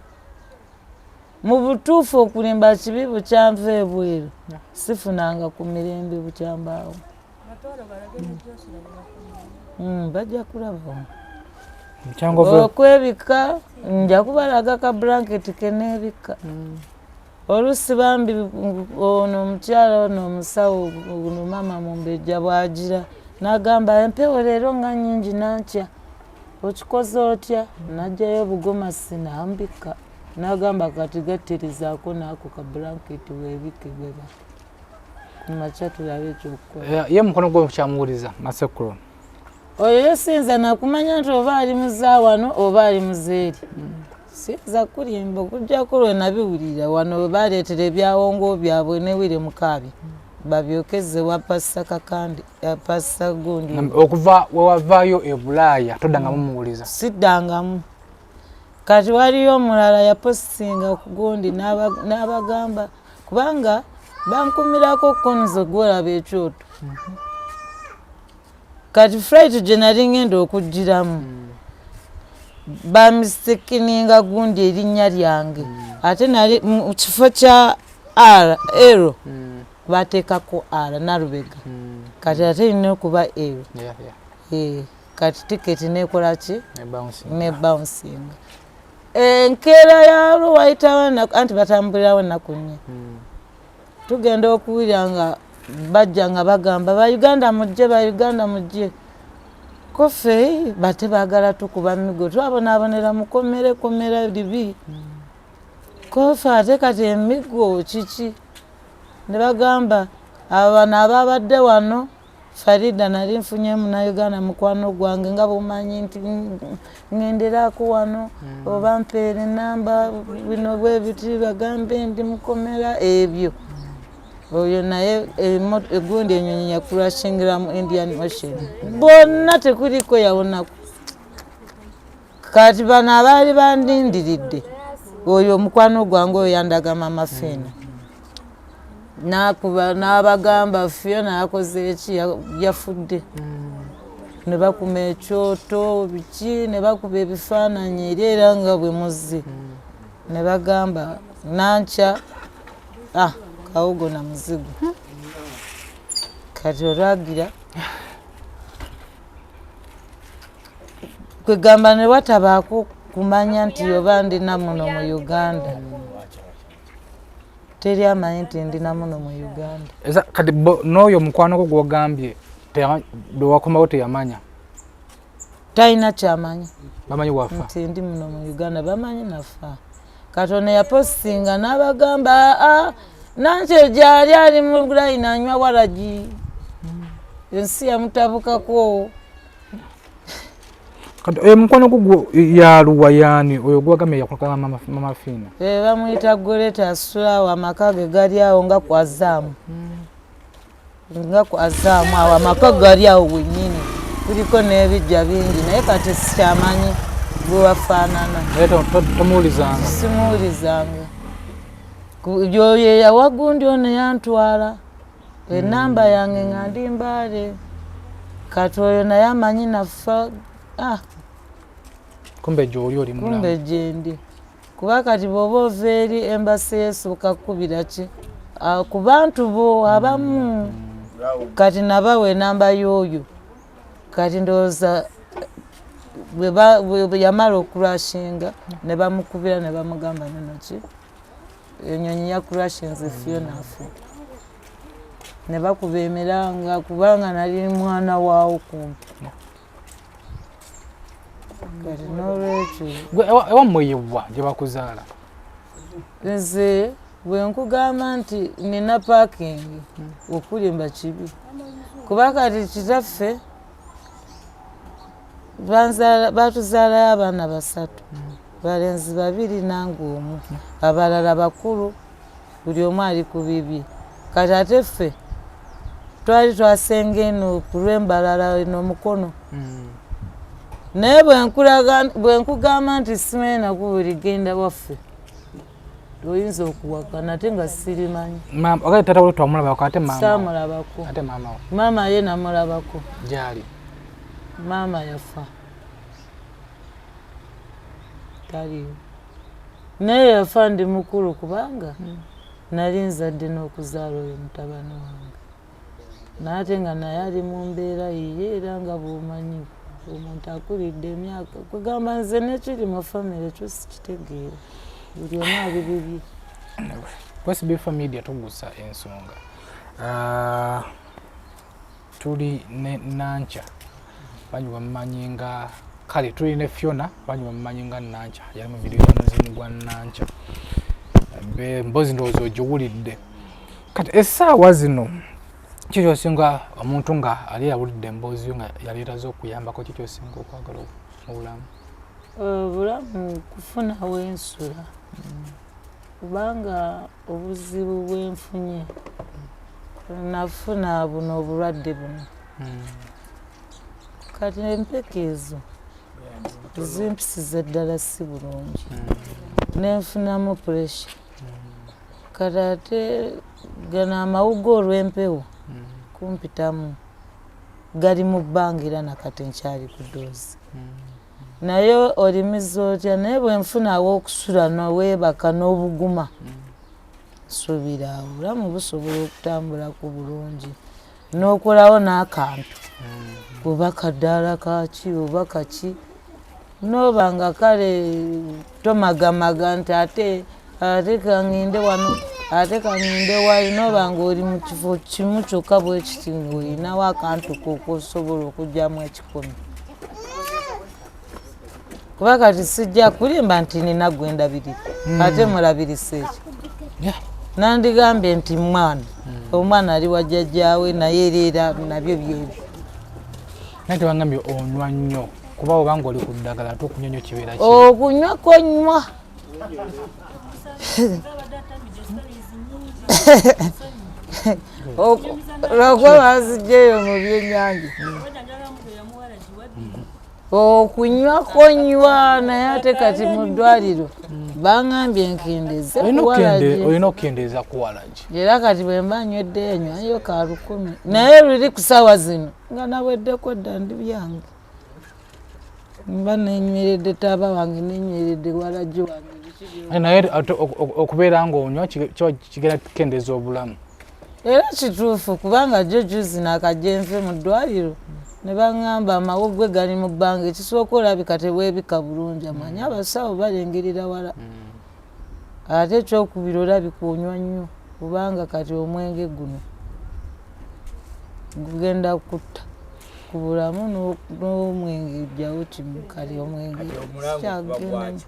Mu butuufu okulimba kibi, bukyanva ebweru sifunanga ku mirembe bukyambaawo. Bajja kulabawo okwebika, nja kubalaga ka blanketi keneebika. Oluusi bambi ono omukyala ono omusawo ono maama Mumbejja bwagira n'agamba empewo leero nga nnyingi, nankya okikoze otya? Najjayo obugomasi nambika, n'agamba kati gatterizaako naako ka blanketi weebike, bweba kumakya tulabe ekyokukola. Ye mukono gwo kyamuwuliza Masekuro? Oyo yo siyinza nakumanya nti oba ali muzaawano oba ali muzeeri, siyinza kulimba okujjako lwe nabiwulira wano we baleetera ebyawongo byabwe newire mukaabi babyokeze wa Pasita Kakandi, Pasita gundi. Okuva wewavaayo e Bulaaya toddangamu muwuliza? Siddangamu. Kati waliyo omulala yapositinga ku gundi n'abagamba kubanga bankumirako konzo gwolaba ekyoto. Kati flight gye nali ngenda okugiramu bamistakininga gundi erinnya lyange, ate nali mu kifo kya R L bateekako R Nalubega, kati ate erina okuba L. Kati tiketi nekola ki? Ne bouncing. Enkeera yalwo wayitawo anti batambulirawo ennaku 4, tugenda okuwulira nga bajja nga bagamba Bauganda mujje, Bauganda mujje kofe, bate baagala tukuba migo, twabonaabonera mukomere komera libi kofe, ate kati emigo kiki? Ne bagamba abano ababadde wano. Farida nali nfunye Munauganda mukwano gwange nga bwomanyi nti ŋŋenderako wano oba mpeera enamba bino bwe biti bagambe ndi mukomera ebyo. Oyo naye egundi enyonyi yakurashingira mu Indian Ocean, bonna tekuliko yawonako. Kati bano abaali bandindiridde, oyo omukwano gwange oyo yandaga Mama Fiina nakuba n'abagamba Fiona yakoze eki, yafudde. Ne bakuma ekyoto biki, ne bakuba ebifaananyi eri era nga bwe muzzi, ne bagamba nankya ah kawogo na muzigo. Kati olwagira kwegamba ne watabaako kumanya nti oba ndina muno mu Uganda, teri amanyi nti ndina muno mu Uganda. Kati n'oyo omukwano gwo gwogambye lwewakomawo teyamanya? Talina kyamanyi. Bamanyi wafa? Nti ndi muno mu Uganda bamanyi nafa. Katonda yapositinga n'abagamba aa nankyo gyali ali mu layini anywa waragi, ensi yamutabukako. Kati oyo mukwano gwo yaluwa yaani oyo gwagambye yakulukanga Mama Fiina? Bamuyita Goleta, asula awo, amaka ge gali awo nga ku Azaamu, nga ku Azaamu awo amaka gali awo wennyini, kuliko n'ebijja bingi, naye kati sikyamanyi bwe wafaanana. Naye tomuwulizanga? Simuwulizanga. Oyo yawagundi ono yantwala enamba yange nga ndi Mbaale, kati oyo naye amanyi nafa. Kumbe gyoli oli mulamu. Kumbe gyendi, kuba kati bw'oba ova eri embassy yeesooka kukubira ki ku bantu bo abamu, kati nabawa enamba y'oyo. Kati ndowooza bwe yamala okurashinga ne bamukubira ne bamugamba nino ki enyonyi yakurashinze Fiona afudde, ne bakuba emiranga kubanga nali mwana waawo kumpi. Kati n'olwekyo ewammwe yebwa gye bakuzaala? Nze bwe nkugamba nti nina parking, okulimba kibi, kuba kati kitaffe batuzaalayo abaana basatu, balenzi babiri nange omu, abalala bakulu, buli omu ali ku bibye. Kati ate ffe twali twasenga eno ku lw'Embalala eno omukono, naye bwe nkugamba nti simanyi naku buli genda waffe, oyinza okuwakana ate nga sirimanyi. Tata wo twamulabako, ate maama? Saamulabako. Ate maama wo? Maama ye namulabako. Gyali? Maama yafa, taliyo. Naye yafa ndi mukulu kubanga nali nzadde n'okuzaala oyo mutabani wange, naye ate nga naye ali mu mbeera yiye, era nga bw'omanyi omuntu akulidde emyaka, kugamba nze nekiri mu famire ekyo sikitegeera, buli omu ali bibi. Kwesibifa media tugusa ensonga. Tuli ne Nankya, bangi bamumanyi nga kale, tuli ne Fiona, bangi bamumanyi nga Nankya, yali mu vidiyo ya muzimu gwa Nankya. Mbozi ndowooza ogiwulidde. Kati essaawa zino ki kyosinga omuntu nga ali awulidde emboozi yo nga yali etaze okuyambako, ki kyosinga okwagala mu bulamu? Obulamu kufuna wensula, kubanga obuzibu bwenfunye nafuna buno obulwadde buno, kati empeka ezo zimpisiza ddala si bulungi, nenfunamu pressure. Kati ate gano amawuga olw'empewo kumpitamu gali mu bbanga, era nakati nkyali ku doozi, naye olimiza otya? Naye bwe nfuna aw'okusula noweebaka n'obuguma, nsuubira awo obulamu busobola okutambulaku bulungi, n'okolawo n'akantu oba kadaala kaki oba kaki, noba nga kale tomagamaga nti ate kaŋŋende wano, ate kaŋŋende wali, noba nga oli mu kifo kimu kyokka bwekiti, ng'olinawo akantu ko kosobola okugyamu ekikumi. Kuba kati sijja kulimba nti nina gwe ndabirira, ate mulabirise ekyo nandigambye nti mwana, omwana ali wa jjajjaawe, naye era era nabyo byebyo. Naye tebangambye onywa nnyo, kuba obanga oli ku ddagala ate okunywa nnyo kibeera ki? Okunywa konywa. Lwakuba banzigyeyo mu byennyanja. Okunywa konywa, naye ate kati mu ddwaliro baŋŋambye nkendeze kuwalagi. Olina okukendeeza ku walagi. Era kati bwe mba nywedde enywayo ka 1000, naye luli ku ssaawa zino nga naweddeko dda, ndi byange, mba nenyweredde taaba wange, nenyweredde walagi wange, biki. Naye ate okubeera ng'onywa kiba kigenda kukendeeza obulamu. Era kituufu, kubanga jo juzi nakajja enve mu ddwaliro ne baŋŋamba amawuggwe gali mu bbanga, ekisooka olabika teweebika bulungi, amanyi abasawo balengerera wala, ate ekyokubiri olabika onywa nnyo, kubanga kati omwenge guno gugenda kutta ku bulamu n'omwenge ojjawo kimu, kati omwenge sikyagenda.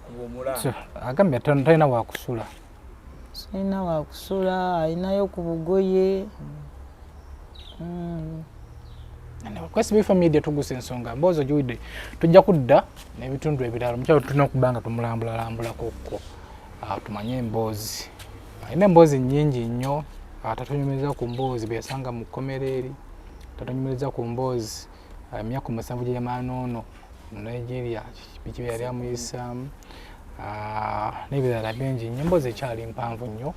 So, agambye talina wakusula. Sirina wakusula, alinayo ku bugoye. Kwesibifa media tugusa ensonga, mboozi ogiwidde, tujja kudda n'ebitundu ebirala. Omukyalo tulina okuba nga tumulambulalambulako ko tumanye emboozi, alina emboozi nnyingi nnyo. Tatunyumiriza ku mboozi bwe yasanga mu kkomera eri, tatunyumiriza ku mboozi emyaka 7 gye yamala n'ono mu Nigeria, biki bye yali amuyisaamu, n'ebirala bingi nnyo. Emboozi ekyali mpanvu nnyo,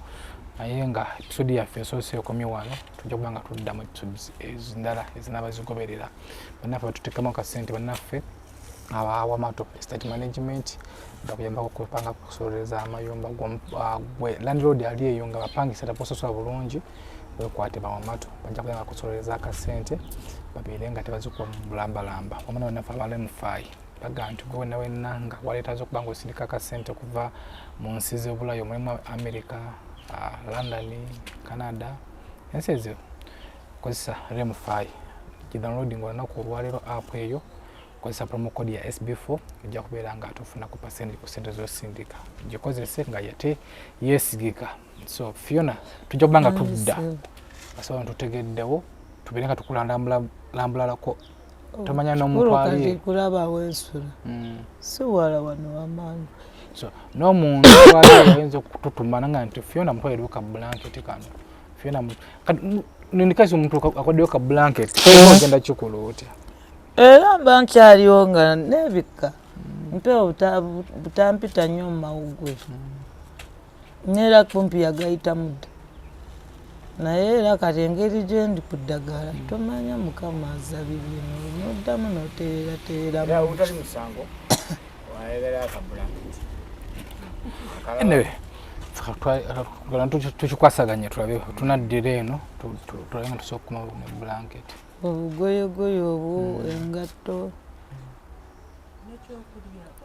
naye nga episode yaffe esoose ekomye wano. Tujja kuba nga tuddamu episodes ezindala ezinaaba zigoberera. Bannaffe batuteekamu akasente, bannaffe abawamato estate management bakuyambako okupanga, kusoleza amayumba. Gwe landlord ali eyo nga bapangisa takusasula bulungi, wekwate bawamato, bajja kuba nga kusoleza akasente babeere nga tebazikuba mu bulambalamba. Wamu ne bannaffe aba Lemfi baga nti gwe wenna wenna nga waleetaza okuba nga osindika akasente okuva mu nsi z'obulayo, mulimu America, London, Canada, ensi ezo, kozesa Remfi, gidownloading olunaku olwaleero app eyo, kozesa promo code ya SB4, ojja kubeera nga ate ofunako percentage ku sente z'osindika. Gikozese nga yate yeesigika. So Fiona, tujja kuba nga tudda asobola tutegeddewo, tubeere nga tukulambulalako, tomanya n'omuntu kati ali kulaba wensula si wala wano wamaanyi. So n'omuntu ali ayinza okututuma nanga nti Fiona mutwalireo ka blanket kano. Fiona kati nindikasi omuntu akwaddeyo ka blanket, ogenda kikola otya? Era mba nkyaliwo nga nebikka mpewo butampita nnyo mu mawuggwe, neera kumpi yagayitamu dda, naye era kati engeri gye ndi ku ddagala, tomanya Mukama azza bibye, noddamu notereeratereeramu. Era utali musango wayagala akabulanketi. Anyway, tukikwasaganye tulabe tunaddira eno, tulabe nga tusobola okukuma ne blanket. Obugoyegoye obwo, engatto,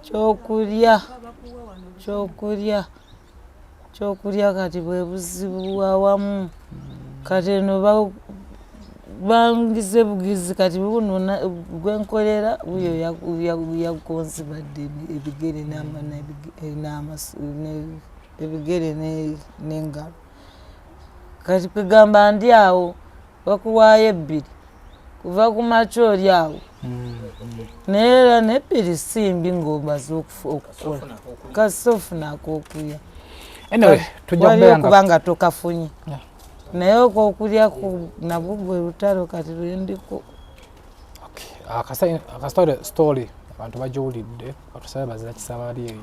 kyokulya, kyokulya kati bwe buzibu awamu. Kati eno bangize bugizi, kati buno gwenkolera wuyo yakonzibadde ebigere ebigere n'engalo. Kati kwegamba ndi awo bakuwaayo ebbiri kuva ku makya oli awo, naye era nebbiri si mbi ng'omaze okukola, kasita ofuna ak'okulya. Anyway, tujja waliwo kubeera nga okuba nga tokafunye, naye okwokulya nabwo gwe lutalo kati lwendiko. Akasitole story abantu bagiwulidde, batusabe bazira kisa bali eyo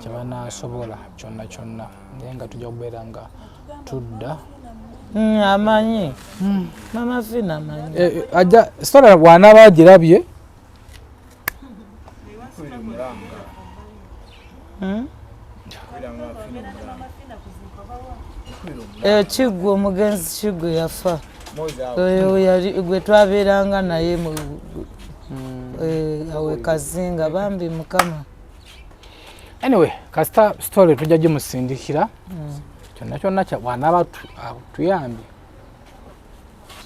kyebanasobola kyonna kyonna, naye nga tujja kubeera nga tudda. Amanyi Mama Fina amanyi. Ajja story bw'anaaba agirabye. Kiggwe, omugenzi Kiggwe yafa, oyo yali gwe twabeeranga naye awo e Kazinga, bambi Mukama. Anyway, kasita story tujja gimusindikira kyonna kyonna, bw'anaaba tuyambye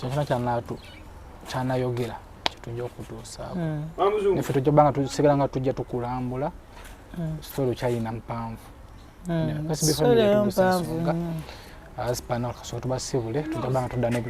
kyonna kyonna kyanayogera kyetujja okutuusaako. Naffe tujja kubanga tusigala nga tujja tukulambula. Story kyalina mpanvu. PSB Story family eyo yatuusa mpanvu ensonga. nnyo. Asipana kasooka tubasibule, tujja kubanga tudda ne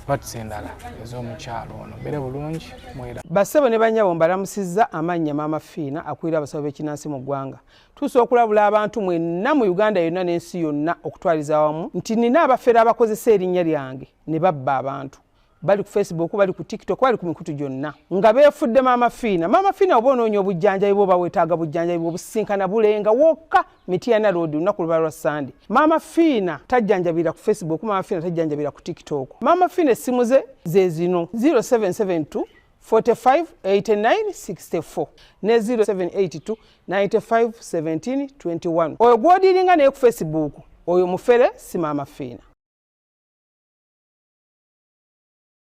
parts endala ez'omukyalo ono. Mbeere bulungi mwera. Bassebo ne bannyabo, mbalamusizza amannya Maama Fiina akulira abasawo b'ekinansi mu ggwanga. Tuusa okulabula abantu mwenna mu Uganda yonna n'ensi yonna okutwaliza awamu nti nina abafere abakozesa erinnya lyange ne babba abantu. Bali ku Facebook, bali ku TikTok, bali ku mikutu gyonna nga beefudde Maama Fiina. Maama Fiina, oba onoonya obujjanjabi bwoba weetaaga bujjanjabi bw'obusinkana Bulenga wokka, Mityana Road, olunaku luba lwa Sande. Maama Fiina tajjanjabira ku Facebook, Maama Fiina tajjanjabira ku TikTok. Maama Fiina essimu ze ze zino: 0772 45 89 64 ne 0782 95 17 21. Oyo gw'odiiringa naye ku Facebook oyo mufere, si Maama Fiina.